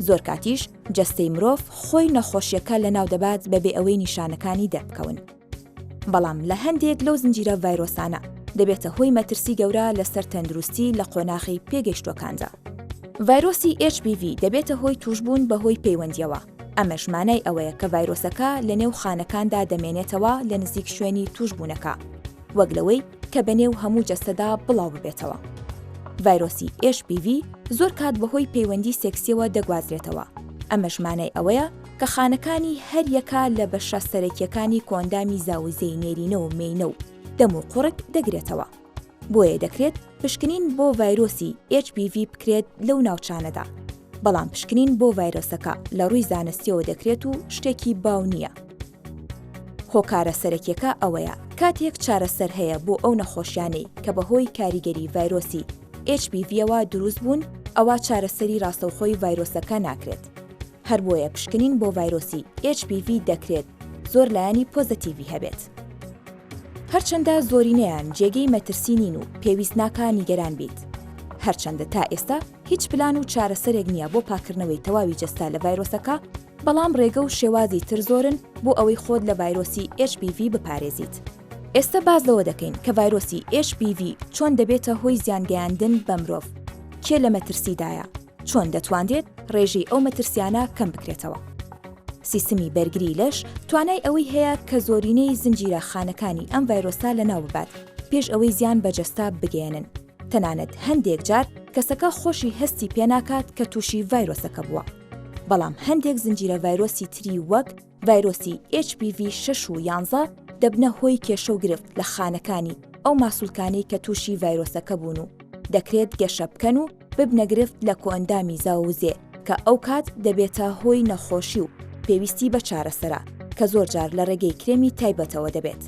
زۆر کاتیش جەستەی مرۆڤ خۆی نەخۆشیەکە لەناو دەبات بەبێ ئەوەی نیشانەکانی دەربکەون. بەڵام لە هەندێک لەو زنجیرە ڤایرۆسانە دەبێتە هۆی مەترسی گەورە لەسەر تەندروستی لە قۆناغی پێگەیشتووەکاندا. ڤایرۆسی HPV دەبێتە هۆی تووشبوون بەهۆی پەیوەندییەوە، ئەمەش مانای ئەوەیە کە ڤایرۆسەکە لەنێو خانەکاندا دەمێنێتەوە لە نزیک شوێنی تووشبوونەکە، وەک لەوەی کە بەنێو هەموو جەستەدا بڵاو ببێتەوە. ڤایرۆسی HPV زۆر کات بەهۆی پەیوەندی سێکسیەوە دەگوازرێتەوە، ئەمەش مانای ئەوەیە کە خانەکانی هەر یەکە لە بەشە سەرەکیەکانی کۆئەندامی زاوزێی نێرینە و مێینە و دەم و قوڕگ دەگرێتەوە. بۆیە دەکرێت پشکنین بۆ ڤایرۆسی HPV بکرێت لەو ناوچانەدا. بەڵام پشکنین بۆ ڤایرۆسەکە لە ڕووی زانستیەوە دەکرێت و شتێکی باو نییە. هۆکارە سەرەکیەکە ئەوەیە کاتێک چارەسەر هەیە بۆ ئەو نەخۆشیانەی کە بەهۆی کاریگەری ڤایرۆسی HPV-یەوە دروست بوون ئەوا چارەسەری ڕاستەوخۆی ڤایرۆسەکە ناکرێت. هەر بۆیە پشکنین بۆ ڤایرۆسی HPV دەکرێت زۆر لایەنی پۆزەتیڤی هەبێت. هەرچەندە زۆرینەیان جێگەی مەترسی نین و پێویست ناکا نیگەران بیت. هەرچەندە تا ئێستا هیچ پلان و چارەسەرێک نییە بۆ پاککردنەوەی تەواوی جەستە لە ڤایرۆسەکە، بەڵام ڕێگە و شێوازی تر زۆرن بۆ ئەوەی خۆت لە ڤایرۆسی HPV بپارێزیت. ئێستە باس لەوە دەکەین کە ڤایرۆسی HPV چۆن دەبێتە هۆی زیانگەیاندن بە مرۆڤ، کێ لە مەترسیدایە، چۆن دەتوانرێت ڕێژەی ئەو مەترسیانە کەم بکرێتەوە. سیستمی بەرگری لەش توانای ئەوەی هەیە کە زۆرینەی زنجیرە خانەکانی ئەم ڤایرۆسە لەناو ببات پێش ئەوەی زیان بە جەستە بگەیەنن، تەنانەت هەندێک جار کەسەکە خۆشی هەستی پێناکات کە تووشی ڤایرۆسەکە بووە. بەڵام هەندێک زنجیرە ڤایرۆسی تری وەک ڤایرۆسی HPV 6 و یانزە دەبنە هۆی کێشە و گرفت لە خانەکانی ئەو ماسولکانەی کە تووشی ڤایرۆسەکە بوون و دەکرێت گەشە بکەن و ببنە گرفت لە کۆئەندامی زاووزێ کە ئەوکات دەبێتە هۆی نەخۆشی و پێویستی بە چارەسەرە کە زۆرجار لە ڕێگەی کرێمی تایبەتەوە دەبێت.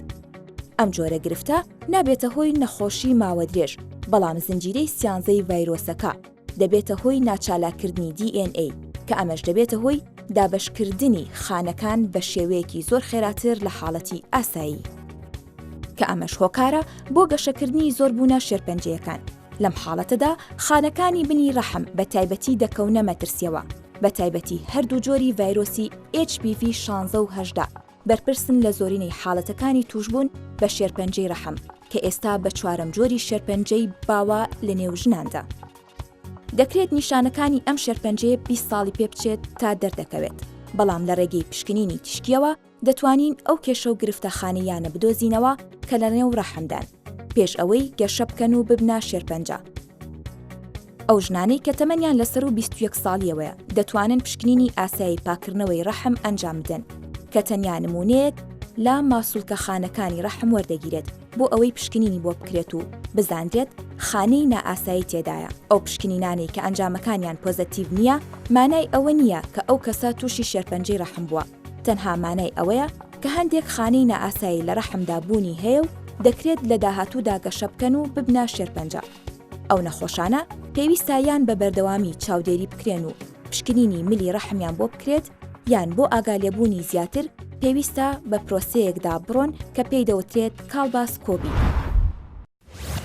ئەم جۆرە گرفتە نابێتە هۆی نەخۆشی ماوە درێژ. بەڵام زنجیرەی سیانزەی ڤایرۆسەکە دەبێتە هۆی ناچالاککردنی DNA کە ئەمەش دەبێتە هۆی دابەشکردنی خانەکان بە شێوەیەکی زۆر خێراتر لە حاڵەتی ئاسایی. کە ئەمەش هۆکارە بۆ گەشەکردنی زۆربوونە شێرپەنجەیەکان. لەم حاڵەتەدا خانەکانی بنی ڕەحم بە تایبەتی دەکەونە مەترسیەوە، بە تایبەتی هەردوو جۆری ڤایرۆسی HPV 16 و 18 بەرپرسن لە زۆرینەی حاڵەتەکانی تووشبوون بە شێرپەنجەی ڕەحم کە ئێستا بە چوارەم جۆری شێرپەنجەی باوە لە نێو ژناندا. دەکرێت نیشانەکانی ئەم شێرپەنجەیە 20 ساڵی پێ بچێت تا دەردەکەوێت، بەڵام لە ڕێگەی پشکنینی تیشکییەوە دەتوانین ئەو کێشە و گرفتە خانەییانە بدۆزینەوە کە لە نێو ڕەحمدان پێش ئەوەی گەشە بکەن و ببنە شێرپەنجە. ئەو ژنانەی کە تەمەنیان لە سەروو 21 ساڵیەوەیە دەتوانن پشکنینی ئاسایی پاککردنەوەی ڕەحم ئەنجام بدەن کە تەنیا نموونەیەک لە ماسولکە خانەکانی ڕەحم وەردەگیرێت بۆ ئەوەی پشکنینی بۆ بکرێت و بزانرێت خانەی نائاسایی تێدایە، ئەو پشکنینانەی کە ئەنجامەکانیان پۆزەتیڤ نییە مانای ئەوە نییە کە ئەو کەسە تووشی شێرپەنجەی ڕەحم بووە، تەنها مانای ئەوەیە کە هەندێک خانەی نائاسایی لە ڕەحمدا بوونی هەیە و دەکرێت لە داهاتوودا گەشە بکەن و ببنە شێرپەنجە. ئەو نەخۆشانە پێویستە یان بە بەردەوامی چاودێری بکرێن و پشکنینی ملی ڕەحمیان بۆ بکرێت یان بۆ ئاگالێبوونی زیاتر پێویستە بە پرۆسەیەکدا بڕۆن کە پێی دەوترێت کاڵباسکۆبی.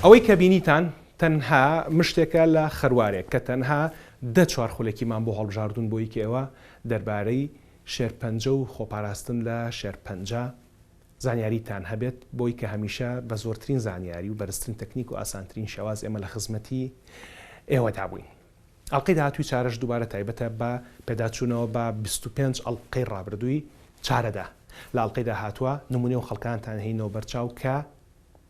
ئەوەی کە بینیتان تەنها مشتێکە لە خەروارێک کە تەنها دە چوار خولەکیمان بۆ هەڵبژاردوون بۆی کە ئێوە دەربارەی شێرپەنجە و خۆپاراستن لە شێرپەنجە زانیاریتان هەبێت بۆی کە هەمیشە بە زۆرترین زانیاری و بەرزترین تەکنیک و ئاسانترین شێواز ئێمە لە خزمەتی ئێوەدا بووین. ئەڵقەی داهاتووی چارەش دووبارە تایبەتە بە پێداچوونەوە بە 25 ئەڵقەی ڕابردووی چارەدا. لە ئەڵقەی داهاتووە نموونەی و خەڵکانتان هێینەوە بەرچاو کە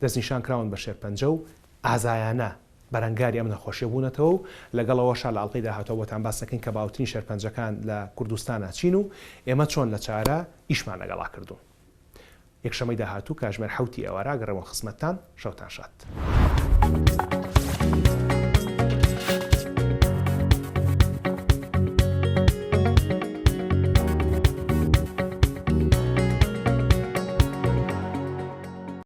دەستنیشان کراون بە شێرپەنجە و ئازایانە بەرەنگاری ئەم نەخۆشیە بوونەتەوە و لەگەڵ ئەوەشا لە ئەڵقەی داهاتوە بۆتان باس دەکەین کە باوترین شێرپەنجەکان لە کوردستانا چین و ئێمە چۆن لە چارە ئیشمان لەگەڵا کردوون. یەکشەمەی داهاتوو کاژمێر حەوتی ئێوارە ئەگەڕێمەوە خزمەتتان. شەوتان شاد.